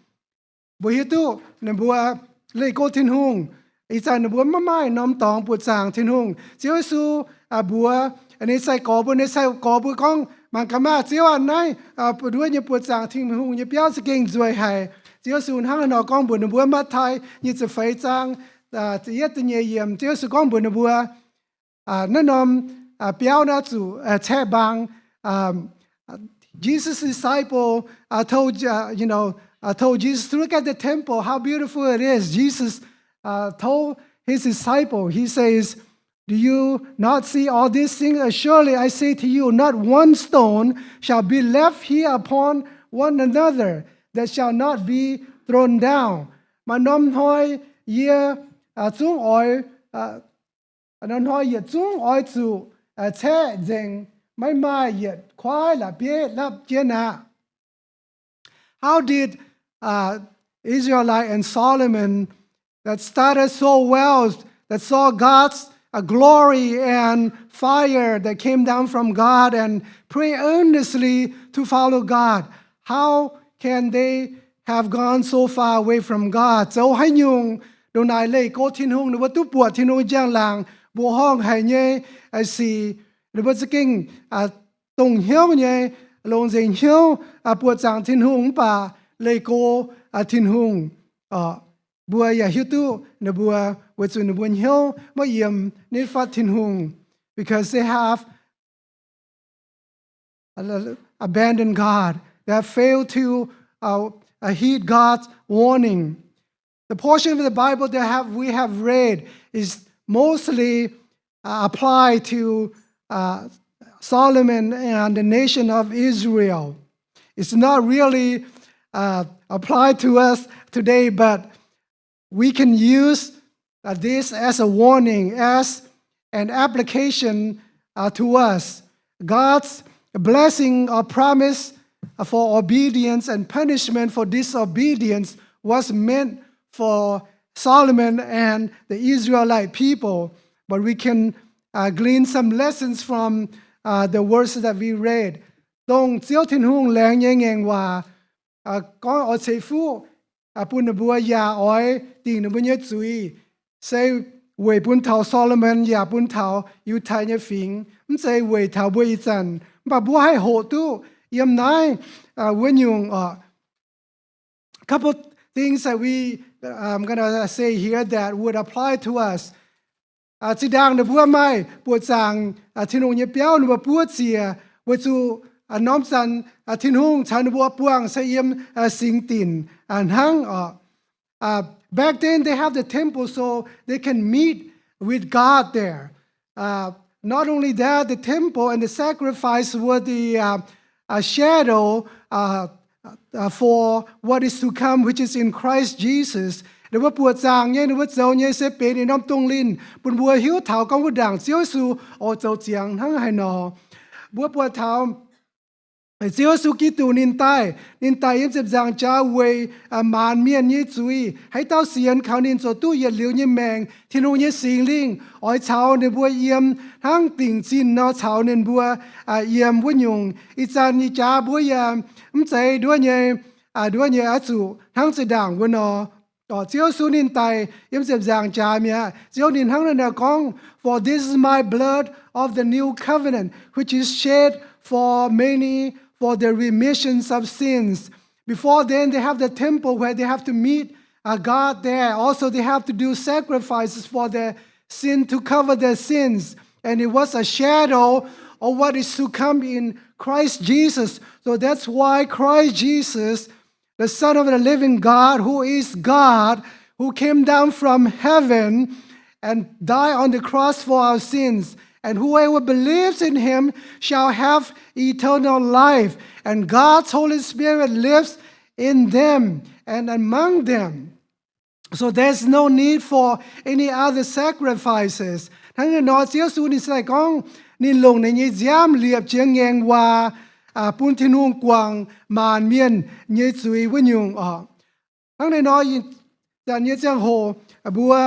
Mbuo hiuv duqv ninh mbuo leih go Tin-Hungh, ih zanc ninh mbuo maiv maaih norm dorngx buoqc zaangc Tin-Hungh. Ziouv Yesu mbuox ninh nyei sai-gorx mbuo, ninh nyei sai-gorx mbuo gorngv, Mangc gaax maah! Ziouv aac, naaiv nduov nyei buoqc zaangc Tin-Hungh nyei biauv za'gengh nzueic haic. Ziouv Yesu hnangv haaix nor gorngv mbuox ninh mbuo? Matv^tai nyic ziepc feix zaang ziepc yietv da'nyeic yiemc, Ziouv Yesu gorngv mbuox ninh mbuo, naaiv norm biauv naaiv zuqc caeqv mbaang. Jesus' disciple uh, told, uh, you know, uh, told Jesus to look at the temple, how beautiful it is. Jesus uh, told his disciple, he says, "Do you not see all these things? Assuredly, I say to you, not one stone shall be left here upon one another that shall not be thrown down." Maaih norm hnoi yie zungv oix, norm hnoi yietc zungv oix zuqc caeqv nzengc, maiv maaih yietc kuaaiv la'bieiv lapv jienv aqv. How did uh, Israelite and Solomon that started so well, that saw God's uh, glory and fire that came down from God and pray earnestly to follow God, how can they have gone so far away from God? Zoux haaix nyungc ndongc naaic leih go Tin-Hungh, ninh mbuo duqv buatc Tin-Hungh njang-laangc mbuoqc horngh haic nyei sic, ninh mbuo za'gengh dongh hnyouv nyei, longc nzengc hnyouv buoqc zaangc Tin-Hungh mv baac leih go Tin-Hungh. Mbuo yaac hiuv duqv ninh mbuo weic zuqc ninh mbuo hnyouv maiv yiem nitv fatv Tin-Hungh, because they have abandoned God, that failed to uh, uh, heed God's warning. The portion of the Bible that have, we have read is mostly uh, applied to uh, Solomon and the nation of Israel. It's not really uh, applied to us today, but we can use uh, this as a warning, as an application uh, to us. God's blessing or promise for obedience and punishment for disobedience was meant for Solomon and the Israelite people. But we can uh, glean some lessons from uh, the verses that we read. Dongh Ziouv Tin-Hungh laengz nyei ngaengc waac gorngv oix ceix fuqv bun ninh mbuo yaac oix dingc ninh mbuo nyei zuiz, se weic bun taux Solomon yaac bun taux Yiutai nyei fingx, mv zeiz weic taux mbuo ih zanc. Mv baac mbuo haih hoqc duqv yiem naaiv wuov nyungc oc. Couple things that we, I'm gonna say here that would apply to us. Zinh ndaangc ninh mbuo maaih buoqc zaangc Tin-Hungh nyei biauv, ninh mbuo buov ziec weic zuqc norm zanc Tin-Hungh caux ninh mbuo buangh se yiem singx dinc hnangv oc. Back then they have the temple so they can meet with God there. Not only that, the temple and the sacrifice were the uh, a shadow uh, uh, for what is to come, which is in Christ Jesus. Ninh mbuo buoqc zaangc nyei, ninh mbuo zoux nyei se benx ninh norm dongh linh bun mbuo hiuv taux gorngv wuov ndaangc Ziouv Yesu oix zoux ziangx hnangv haaix nor. Mbuo buatc taux Ziouv Yesu Giduc ninh daaih, ninh daic yiem ziepc nzaangc jaax weic maanc mienh nyei zuiz. Haaix dauh sienx kaux ninh ziouc duqv yietc liuz nyei maengc. Tin-Hungh nyei Singx Lingh oix caux ninh mbuo yiem hnangv dingc zinh nor caux ninh mbuo yiem wuov nyungc. Ih zanc ih jaax mbuo yaac mv zeiz nduov nyei, nduov nyei oix zuqc hnangv zinh ndaangc wuov nor. Ziouv Yesu ninh daic yiem ziepc nzaangc jaax mi'aqv. Ziouv ninh hnangv naaiv nor gorngv, "For this is my blood of the new covenant, which is shed for many for the remissions of sins." Before then, they have the temple where they have to meet uh, God there. Also, they have to do sacrifices for their sin to cover their sins. And it was a shadow of what is to come in Christ Jesus. So that's why Christ Jesus, the Son of the living God, who is God, who came down from heaven and died on the cross for our sins. And whoever believes in him shall have eternal life. And God's Holy Spirit lives in them and among them. So there's no need for any other sacrifices. Hnangv naaiv nor, Ziouv Yesu ninh se gorngv, ninh longc ninh nyei nziaamv liepc jienv ngaengc waac, bun Tin-Hungh guangc maanc mienh nyei zuiz wuov nyungc oc. Hnangv naaiv nor, zanc nyei ziangh hoc mbuo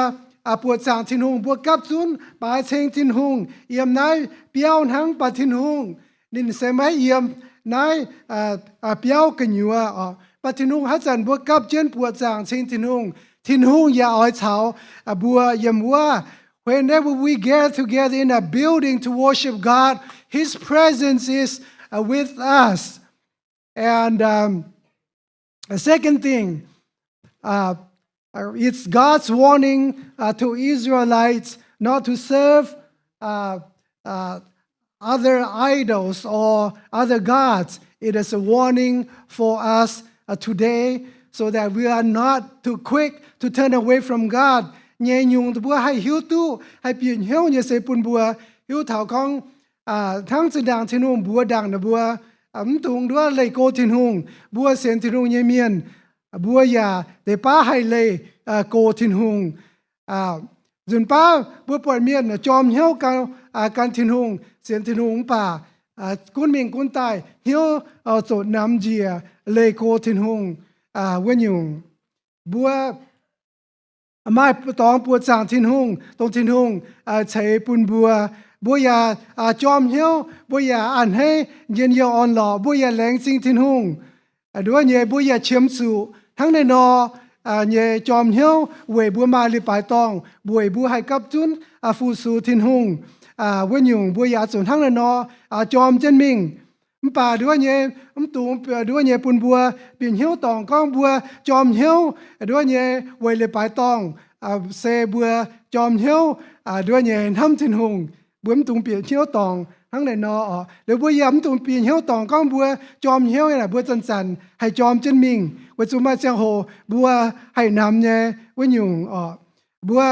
buoqc zaangc Tin-Hungh, mbuo gapv zunv baaix ceng Tin-Hungh yiem naaiv biauv hnangv. Mv baac Tin-Hungh ninh se maiv yiem naaiv biauv gu'nyuoz oc. Mv baac Tin-Hungh haaix zanc mbuo gapv jienv buoqc zaangc ceng Tin-Hungh, Tin-Hungh yaac oix caux mbuo yiem wuov. Whenever we gather together in a building to worship God, His presence is with us. And the second thing, uh, uh, it's God's warning uh, to Israelites not to serve uh, uh, other idols or other gods. It is a warning for us uh, today, so that we are not too quick to turn away from God. Nyei nyungc mbuo haih hiuv duqv, haih bieqc hnyouv nyei se bun mbuo hiuv taux gorngv, hnangv zinh ndaangc Tin-Hungh mbuox ndaangc ninh mbuo, mv dungx nduov leih go Tin-Hungh. Mbuo sienx Tin-Hungh nyei mienh, mbuo yaac deix baav haih leih go Tin-Hungh. Nzunc baav mbuo buatc mienh jorm hnyouv gan Tin-Hungh, sienx Tin-Hungh, mv baac gunv mingh gunv daaih hnyouv zoqc namx njiec leih go Tin-Hungh wuov nyungc. Mbuo maaih dorngx buoqc zaangc Tin-Hungh, dongh Tin-Hungh ceix bun mbuo. Mbuo yaac jorm hnyouv, mbuo yaac a'hneiv njien-youh orn-lorqc, mbuo yaac laengz zingh Tin-Hungh. Nduov nyei mbuo yaac qiemx zuqc hnangv naaiv nor nyei jorm hnyouv weic mbuo maaih leiz-baaix dorngh, weic mbuo haih gapv zunv fu-sux Tin-Hungh wuov nyungc. Mbuo yaac zuqc hnangv naaiv nor jorm jienv mingh. Mv baac nduov nyei, mv dungx nduov nyei bun mbuo bieqc hnyouv dorngc gorngv mbuo jorm hnyouv nduov nyei weic leiz-baaix dorngh. Se mbuo jorm hnyouv nduov nyei hnamv Tin-Hungh. Mbuo mv dungx bieqc hnyouv dorngc hnangv naaiv nor oc. Liuz mbuo yaac mv dungx bieqc hnyouv dorngc gorngv mbuo jorm hnyouv naaic, mbuo zanc-zanc haih jorm jienv mingh, weic zuqc maaih ziangh hoc mbuo haih namx nyei wuov nyungc oc. Mbuo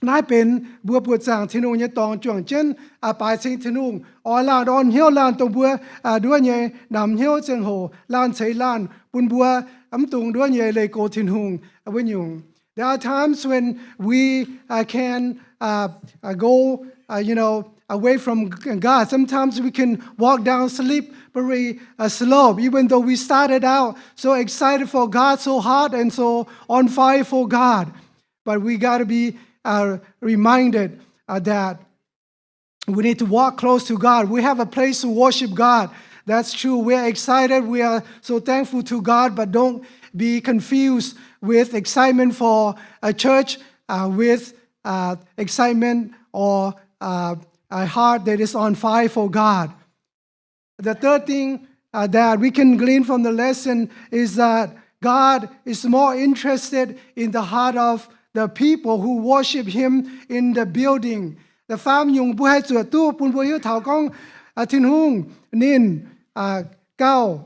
naaiv benx mbuo buoqc zaangc Tin-Hungh nyei dorngx juangc jienv baaix ceng Tin-Hungh, oix laanh orn hnyouv laanh dongh mbuo nduov nyei namx hnyouv ziangh hoc laanh ceix laanh bun mbuo mv dungx nduov nyei leih go Tin-Hungh wuov nyungc. There are times when we uh, can uh, uh, go uh, you know, away from God. Sometimes we can walk down slippery uh, slope, even though we started out so excited for God, so hot and so on fire for God. But we got to be uh, reminded uh, that we need to walk close to God. We have a place to worship God. That's true. We are excited. We are so thankful to God, but don't be confused with excitement for a church uh, with uh, excitement or uh, a heart that is on fire for God. The third thing uh, that we can glean from the lesson is that God is more interested in the heart of the people who worship Him in the building. Da'faam nyungc mbuo haih zuotc duqv bun mbuo hiuv taux gorngv Tin-Hungh ninh gauh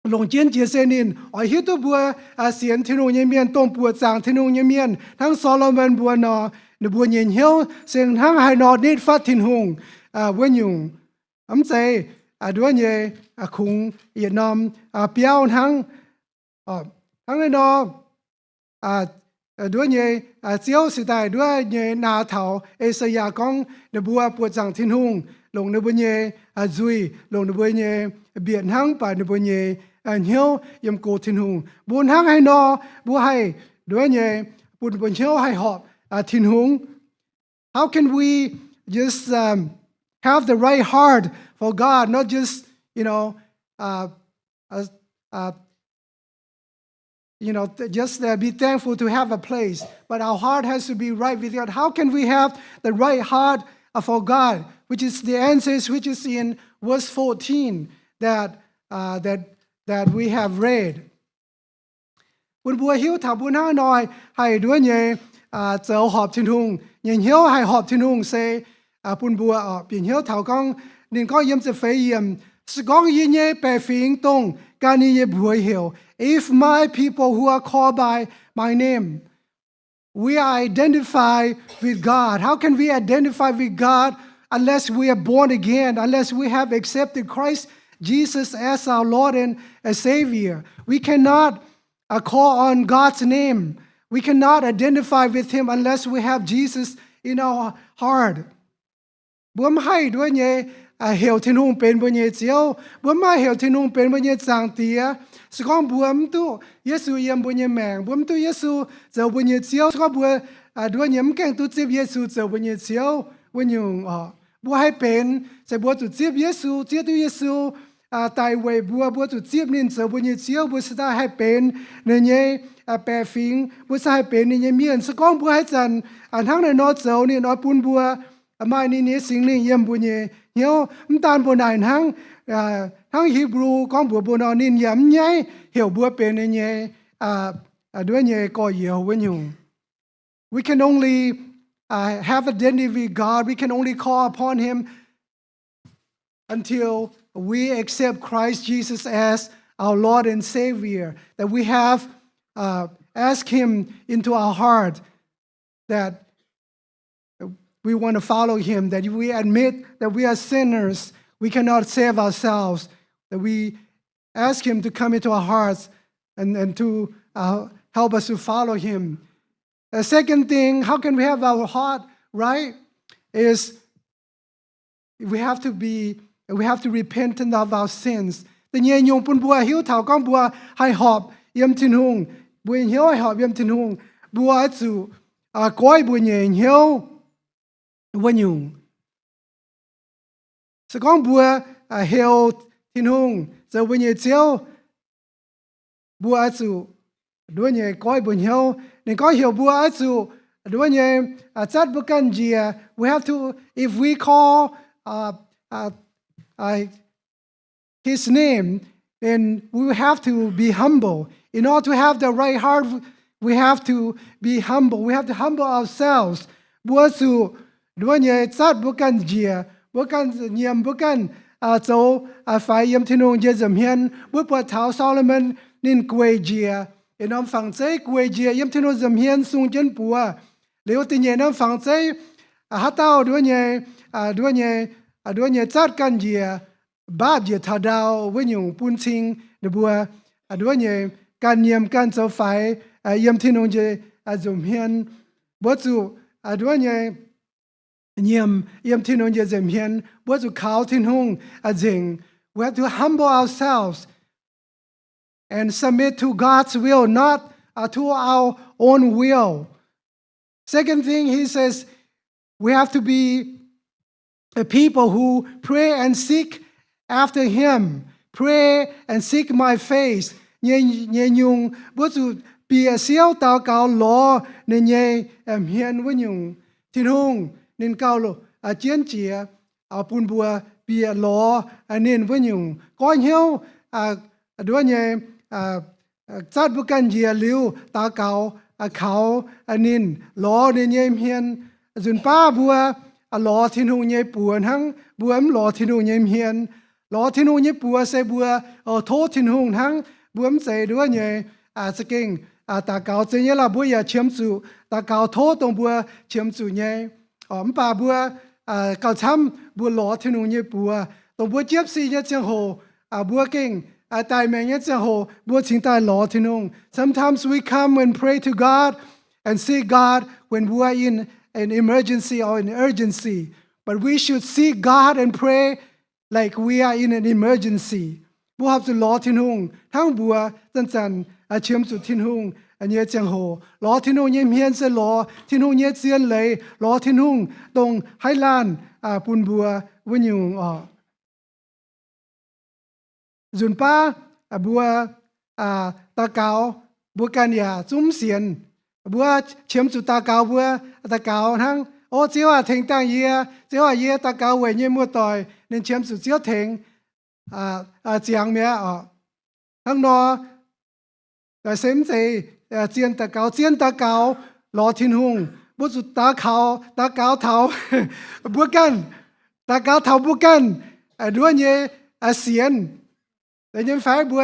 longc jienv jiex se ninh oix hiuv duqv mbuo sienx Tin-Hungh nyei mienh, dongh buoqc zaangc Tin-Hungh nyei mienh, hnangv Solomon mbuo nor, ninh mbuo nyei hnyouv se hnangv haaix nor nitv fatv Tin-Hungh wuov nyungc. Mv zeiz nduov nyei kungx yietc norm biauv hnangv. Hnangv naaiv nor, nduov nyei Ziouv se daaih nduov nyei naaic taux E^saa^yaa gorngv ninh mbuo buoqc zaangc Tin-Hungh, longc ninh mbuo nyei nzuih, longc ninh mbuo nyei bieqc hnangv baac ninh mbuo nyei hnyouv yiem go Tin-Hungh. Mbuo hnangv haaix nor mbuo haih nduov nyei bun mbuo hnyouv haih horpc Tin-Hungh? How can we just um, have the right heart for God, not just, you know, uh, uh, uh, you know, th- just uh, be thankful to have a place, but our heart has to be right with God. How can we have the right heart uh, for God? Which is the answers, which is in verse fourteen that uh, that that we have read. Bun mbuo hiuv taux mbuo hnangv nor haih nduov nyei zoux horpc Tin-Hungh nyei hnyouv, haih horpc Tin-Hungh se bun mbuo bieqc hnyouv taux gorngv, ninh gorngv yiem ziepc feix yiemc, se gorngv yie nyei baeqc fingx dongh gan yie nyei mbuox heuc, if my people who are called by my name, we are identified with God. How can we identify with God unless we are born again, unless we have accepted Christ Jesus as our Lord and a Savior? We cannot uh, call on God's name. We cannot identify with Him unless we have Jesus in our heart. Mbuo mv haih nduov nyei heuc Tin-Hungh benx mbuo nyei Ziouv. Mbuo mv haih heuc Tin-Hungh benx mbuo nyei Zaangc Diex, se gorngv mbuo mv duqv Yesu yiem mbuo nyei maengc, mbuo mv duqv Yesu zoux mbuo nyei Ziouv, se gorngv mbuo nduov nyei mv gaengh duqv zipv Yesu zoux mbuo nyei Ziouv wuov nyungc orqc. Mbuo haih benx se mbuo zuqc zipv Yesu, zieqv duqv Yesu daaih weic mbuo, mbuo zuqc zipv ninh zoux mbuo nyei Ziouv, mbuo se daaih haih benx ninh nyei baeqc fingx, mbuo se haih benx ninh nyei mienh. Se gorngv mbuo haaix zanc hnangv naaiv nor zoux, ninh oix bun mbuo maaih ninh nyei Singx Lingh yiem mbuo nyei hnyouv. Mv daan mbuo naaic hnangv, hnangv Hipv^lu gorngv mbuox mbuo nor, ninh yaac mv nyaiv heuc mbuo benx ninh nyei, nduov nyei gorx-youz wuov nyungc. We can only uh, have identity with God. We can only call upon Him until we accept Christ Jesus as our Lord and Savior, that we have uh, asked Him into our heart that we want to follow Him, that we admit that we are sinners, we cannot save ourselves, that we ask Him to come into our hearts and, and to uh, help us to follow Him. The second thing, how can we have our heart right, is we have to be, we have to repent of our sins. Da'nyeic nyungc bun mbuo hiuv taux gorngv mbuo haih horpc yiem Tin-Hungh, mbuo nyei hnyouv haih horpc yiem Tin-Hungh, mbuo oix zuqc goiv mbuo nyei hnyouv wuov nyungc. Se gorngv mbuo heuc Tin-Hungh zoux mbuo nyei Ziouv, mbuo oix zuqc nduov nyei goiv mbuo hnyouv. Ninh gorngv heuc mbuo oix zuqc nduov nyei zatv mbuo ganh njiec. We have to, if we call uh, uh, uh, His name, then we have to be humble. In order to have the right heart, we have to be humble. We have to humble ourselves. Mbuo zuqc nduov nyei zatv mbuo ganh njiec, mbuo ganh nyiemc mbuo ganh zoux faix yiem Tin-Hungh nyei nza'hmien. Mbuo buatc taux Solomon ninh gueic njiec yietc norm fangx zeiv, gueic njiec yiem Tin-Hungh nza'hmien sung jienv buoz. Liuz da'nyeic norm fangx zeiv, haaix dauh nduov nyei, nduov nyei, nduov nyei zatv ganh njiec, mbaapv njiec taux ndau wuov nyungc bun cing ninh mbuo nduov nyei ganh nyiemc ganh zoux faix yiem Tin-Hungh nyei nza'hmien. Mbuo zuqc nduov nyei nyiemc yiem Tin-Hungh nyei nza'hmien. Mbuo zuqc kaux Tin-Hungh nzengc. We have to humble ourselves and submit to God's will, not uh, to our own will. Second thing, he says, we have to be a people who pray and seek after Him. Pray and seek my face. Nyei, nyei nyungc, mbuo zuqc bieqc siouv daux gaux lorz ninh nyei hmien wuov nyungc. Tin-Hungh ninh gauh jienv jiex bun mbuo bieqc lorz ninh wuov nyungc. Goiv hnyouv nduov nyei zatv mbuo ganh njiec liuz daux gaux kaux ninh, lorz ninh nyei hmien. Nzunc baav mbuo lorz Tin-Hungh nyei buoz hnangv, mbuo mv lorz Tin-Hungh nyei hmien. Lorz Tin-Hungh nyei buoz se mbuo tov Tin-Hungh hnangv. Mbuo mv zeiz nduov nyei za'gengh daux gaux. Zeiz nyei lorqc, mbuo yaac qiemx zuqc daux gaux tov dongh mbuo qiemx zuqc nyei. Mv baac mbuo gauh camv mbuo lorz Tin-Hungh nyei buoz, dongh mbuo jiepv sic nyei ziangh hoc, mbuo gengh daic maengc nyei ziangh hoc, mbuo cingx daaih lorz Tin-Hungh. Sometimes we come and pray to God and seek God when we are in an emergency or an urgency. But we should seek God and pray like we are in an emergency. Mbuo horpc zuqc lorz Tin-Hungh hnangv mbuo zanc-zanc qiemx zuqc Tin-Hungh nyei ziangh hoc. Lorz Tin-Hungh nyei hmien se lorz Tin-Hungh nyei zien leiz, lorz Tin-Hungh dongh haaix laanh bun mbuo wuov nyungc orqc. Nzunc baav mbuo daux gaux mbuo ganh yaac zungv mv sienx. Mbuo qiemx zuqc daux gaux, mbuo daux gaux hnangv, O Ziouv aah, tengx dangh yie. Ziouv aah, yie daux gaux weic nyei muoz-doic ninh qiemx zuqc Ziouv tengx ziangx mi'aqv oc. Hnangv nor, se mv zeiz zien daux gaux. Zien daux gaux lorz Tin-Hungh, mbuo zuqc daux gaux, daux gaux taux mbuo ganh, daux gaux taux mbuo ganh nduov nyei sienx nyei fai? Mbuo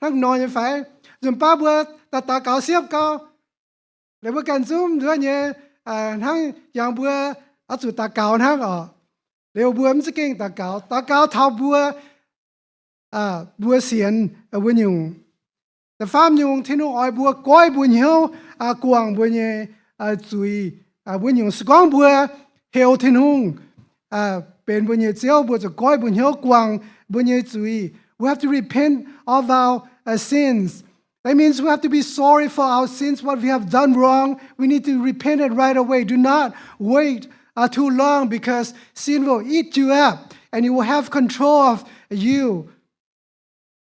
hnangv nor nyei fai? Nzunc baav mbuo daux gaux siepv gau, liuz mbuo ganh zungv nduov nyei, hnangv jangx mbuo oix zuqc daux gaux hnangv oc. Liuz mbuo mv za'gengh daux gaux, daux gaux taux mbuo, mbuo sienx wuov nyungc. Da'faam nyungc, Tin-Hungh oix mbuo goiv mbuo hnyouv, guangc mbuo nyei zuiz. Wuov nyungc, se gorngv mbuo heuc Tin-Hungh benx mbuo nyei Ziouv, mbuo zuqc goiv mbuo hnyouv, guangc mbuo nyei zuiz. We have to repent of our sins. That means we have to be sorry for our sins, what we have done wrong. We need to repent it right away. Do not wait too long, because sin will eat you up and it will have control of you.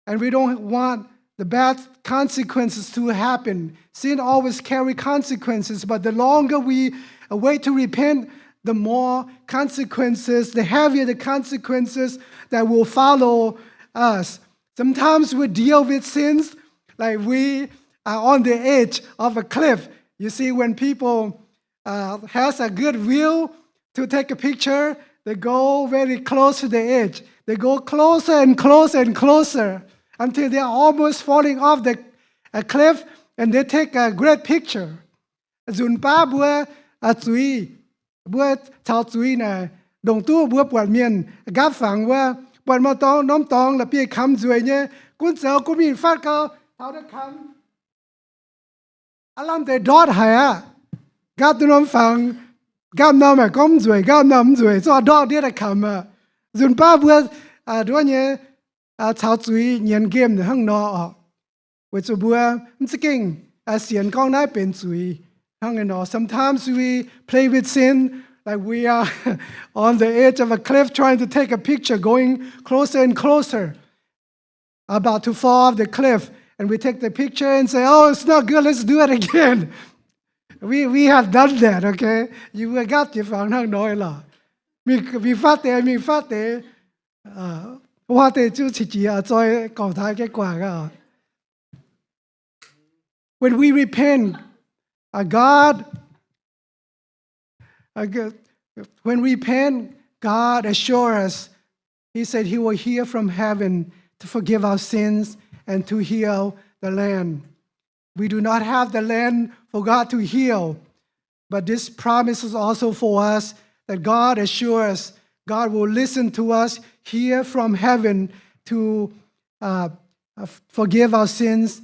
And we don't want the bad consequences to happen. Sin always carry consequences, but the longer we wait to repent, the more consequences, the heavier the consequences that will follow us. Sometimes we deal with sins like we are on the edge of a cliff. You see, when people has a good view to take a picture, they go very close to the edge. They go closer and closer and closer until they are almost falling off the a cliff and they take a great picture. Nzunc baav mbuo zuiz, mbuo caux zuiz naaic ndongc duqv mbuo buatc mienh nqaapv fangx wuov, buatc maaih dorngx norm dorngx la'bieiv kamx nzueic nyei, gunv zoux gunv mingh fatv gau taux daaih kamx aav lamh deix ndortv haic aqv. Nqaapv duqv norm fangx, nqaapv norm haic gorngv mv nzueic, nqaapv norm mv nzueic, zorqv ndortv ndiev daaih kamx aqv. Nzunc baav mbuo nduov nyei caux zuiz nyienz nqemh hnangv nor oc. Weic zuqc mbuo mv za'gengh sienx gorngv naaiv benx zuiz hnangv nor. Sometimes we play with sin like we are on the edge of a cliff trying to take a picture, going closer and closer, about to fall off the cliff, and we take the picture and say, "Oh, it's not good, let's do it again." We, we have done that, okay? Yie mbuo nqaapv jiex fangx hnangv nor lorqc. Mingh, mingh fatv deix, mingh fatv deix. Huaav deix zuqc qiex jiez zoi gorngv taux gaeqv guangc aqv. When we repent, God When we repent, God assures us, He said He will hear from heaven to forgive our sins and to heal the land. We do not have the land for God to heal, but this promise is also for us that God assures God will listen to us, hear from heaven to uh, uh, forgive our sins.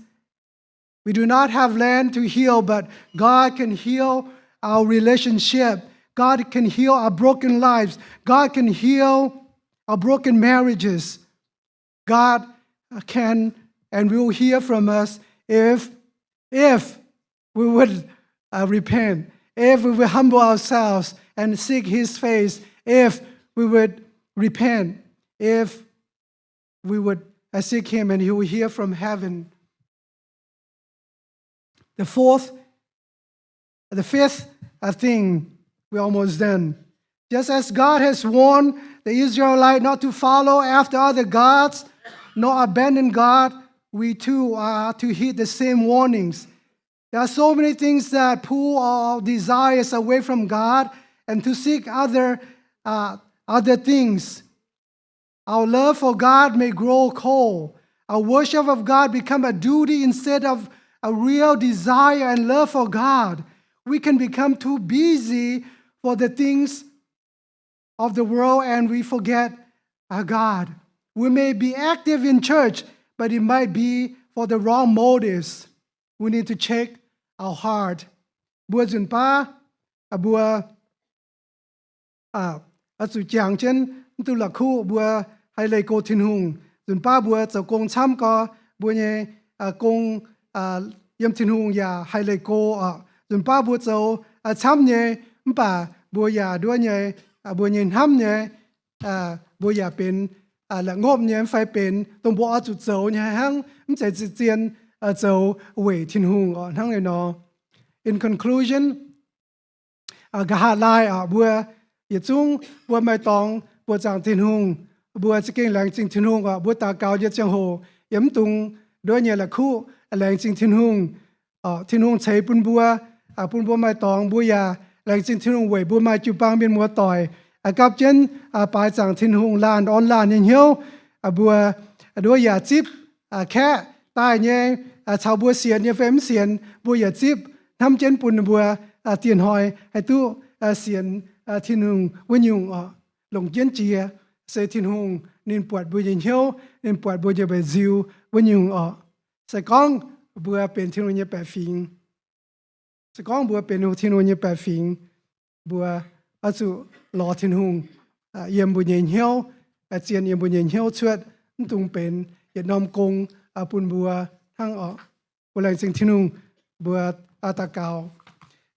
We do not have land to heal, but God can heal our relationship. God can heal our broken lives. God can heal our broken marriages. God can and will hear from us if, if we would uh, repent, if we would humble ourselves and seek His face, if we would repent, if we would uh, seek Him and He will hear from heaven. The fourth, the fifth uh, thing, we're almost done. Just as God has warned the Israelites not to follow after other gods, nor abandon God, we too are to heed the same warnings. There are so many things that pull our desires away from God and to seek other, uh, other things. Our love for God may grow cold. Our worship of God become a duty instead of a real desire and love for God. We can become too busy for the things of the world and we forget our God. We may be active in church, but it might be for the wrong motives. We need to check our heart. Mbuo nzunc baav, mbuo oix zuqc jangx jienv mv duqv la'kuqv mbuo haih leih go Tin-Hungh. Nzunc baav mbuo zoux gong camv gorx, mbuo nyei gong yiem Tin-Hungh yaac haih leih go oc. Nzunc baav mbuo zoux camv nyei, mv baac mbuo yaac nduov nyei, mbuo nyei hnamv nyei, mbuo yaac benx la'ngopv nyei mv fai benx dongh mbuo oix zuqc zoux nyei hnangv, mv zeiz zien-zien zoux weic Tin-Hungh oc. Hnangv naaiv nor, in conclusion, nqa'haav laai oc, mbuo yietc zungv mbuo maaih dorngx buoqc zaangc Tin-Hungh, mbuo za'gengh laengz zingh Tin-Hungh oc. Mbuo daux gaux nyei ziangh hoc yiem mv dungx nduov nyei la'kuqv, laengz zingh Tin-Hungh. Tin-Hungh ceix bun mbuo, bun mbuo maaih dorngx, mbuo yaac laengz zingh Tin-Hungh weic mbuo maaih jiu-baang mienh muoz-doic gapv jienv baaix zaangc Tin-Hungh, laanh orn laanh nyei hnyouv. Mbuo nduov yaac zipv kaeqv daaih nyei, caux mbuo sienx nyei fai mv sienx, mbuo yaac zipv hnamv jienv bun ninh mbuo dieh hnoi haih duqv sienx Tin-Hungh wuov nyungc oc, longc jienv jiex, se Tin-Hungh ninh buatc mbuo nyei hnyouv, ninh buatc mbuo nyei mba'nziu wuov nyungc oc. Se gorngv mbuo benx Tin-Hungh nyei baeqc fingx, se gorngv mbuo benx Tin-Hungh nyei baeqc fingx, mbuo oix zuqc lorz Tin-Hungh yiem mbuo nyei hnyouv, zien yiem mbuo nyei hnyouv cuotv, mv dungx benx yietc norm gong bun mbuo hnangv oc. Mbuo laengz zingh Tin-Hungh, mbuo daux gaux.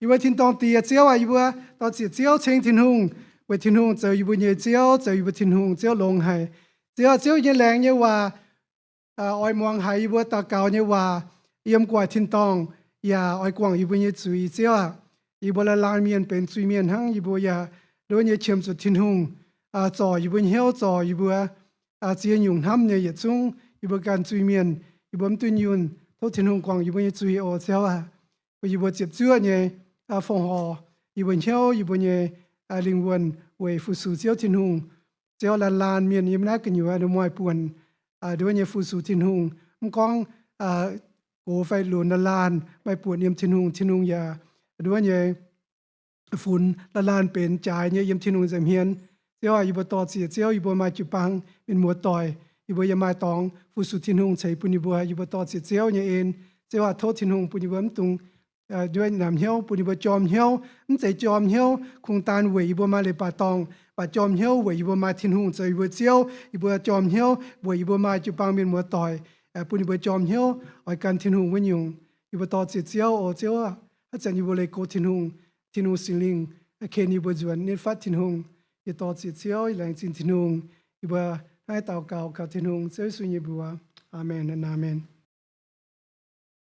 Yie mbuo tin-dorngh Diex Ziouv aac, yie mbuo dor-ziec Ziouv ceng Tin-Hungh, weic Tin-Hungh zoux yie mbuo nyei Ziouv, zoux yie mbuo Tin-Hungh. Ziouv longx haic. Ziouv, Ziouv nyei laengz nyei waac oix muangx haiz yie mbuo daux gaux nyei waac yiem gu'nguaaic tin-dorngh, yaac oix guangc yie mbuo nyei zuiz. Ziouv aac, yie mbuo laanh laanh mienh benx zuiz-mienh hnangv, yie mbuo yaac nduov nyei qiemx zuqc Tin-Hungh zorc yie mbuo hnyouv, zorc yie mbuo ziex nyungc hnamv nyei yietc zungv. Yie mbuo ganh zuiz-mienh, yie mbuo mv duqv yunh. Tov Tin-Hungh guangc yie mbuo nyei zuiz oc, Ziouv aac. Bun yie mbuo ziepc zuoqv nyei fongc horc yie mbuo hnyouv, yie mbuo nyei lingh wuonh weic fu-sux Ziouv Tin-Hungh. Ziouv, laanh laanh mienh yiem naaiv gu'nyuoz maaih buonc nduov nyei fu-sux Tin-Hungh. Mv gorngv gox fai lunx, laanh laanh maaih buonc yiem Tin-Hungh. Tin-Hungh yaac nduov nyei funx laanh laanh benx jaaix nyei yiem Tin-Hungh nza'hmien. Ziouv aac, yie mbuo dor-ziec Ziouv, yie mbuo maaih jiu-baang mienh muoz-doic, yie mbuo yaac maaih dorngx fu-sux Tin-Hungh ceix bun yie mbuo. Yie mbuo dor-ziec Ziouv nyei en. Ziouv aac, tov Tin-Hungh bun yie mbuo mv dungx nduov nyanc hnyouv, bun yie mbuo jorm hnyouv, mv zeiz jorm hnyouv kungx daan weic yie mbuo maaih leiz-baaix dorngh, mv baac jorm hnyouv weic yie mbuo maaih Tin-Hungh zoux yie mbuo Ziouv. Yie mbuo jorm hnyouv weic yie mbuo maaih jiu-baang mienh muoz-doic, bun yie mbuo jorm hnyouv oix gan Tin-Hungh wuov nyungc. Yie mbuo dor-ziec Ziouv oc. Ziouv aac, haaix zanc yie mbuo leih gox Tin-Hungh, Tin-Hungh Singx Lingh ken yie mbuo nzuonx nitv fatv Tin-Hungh. Yie dor-ziec Ziouv, yie laengz zingh Tin-Hungh. Yie mbuo naaiv daux gaux kaux Tin-Hungh Ziouv Yesu nyei mbuox. Aamen, aamen.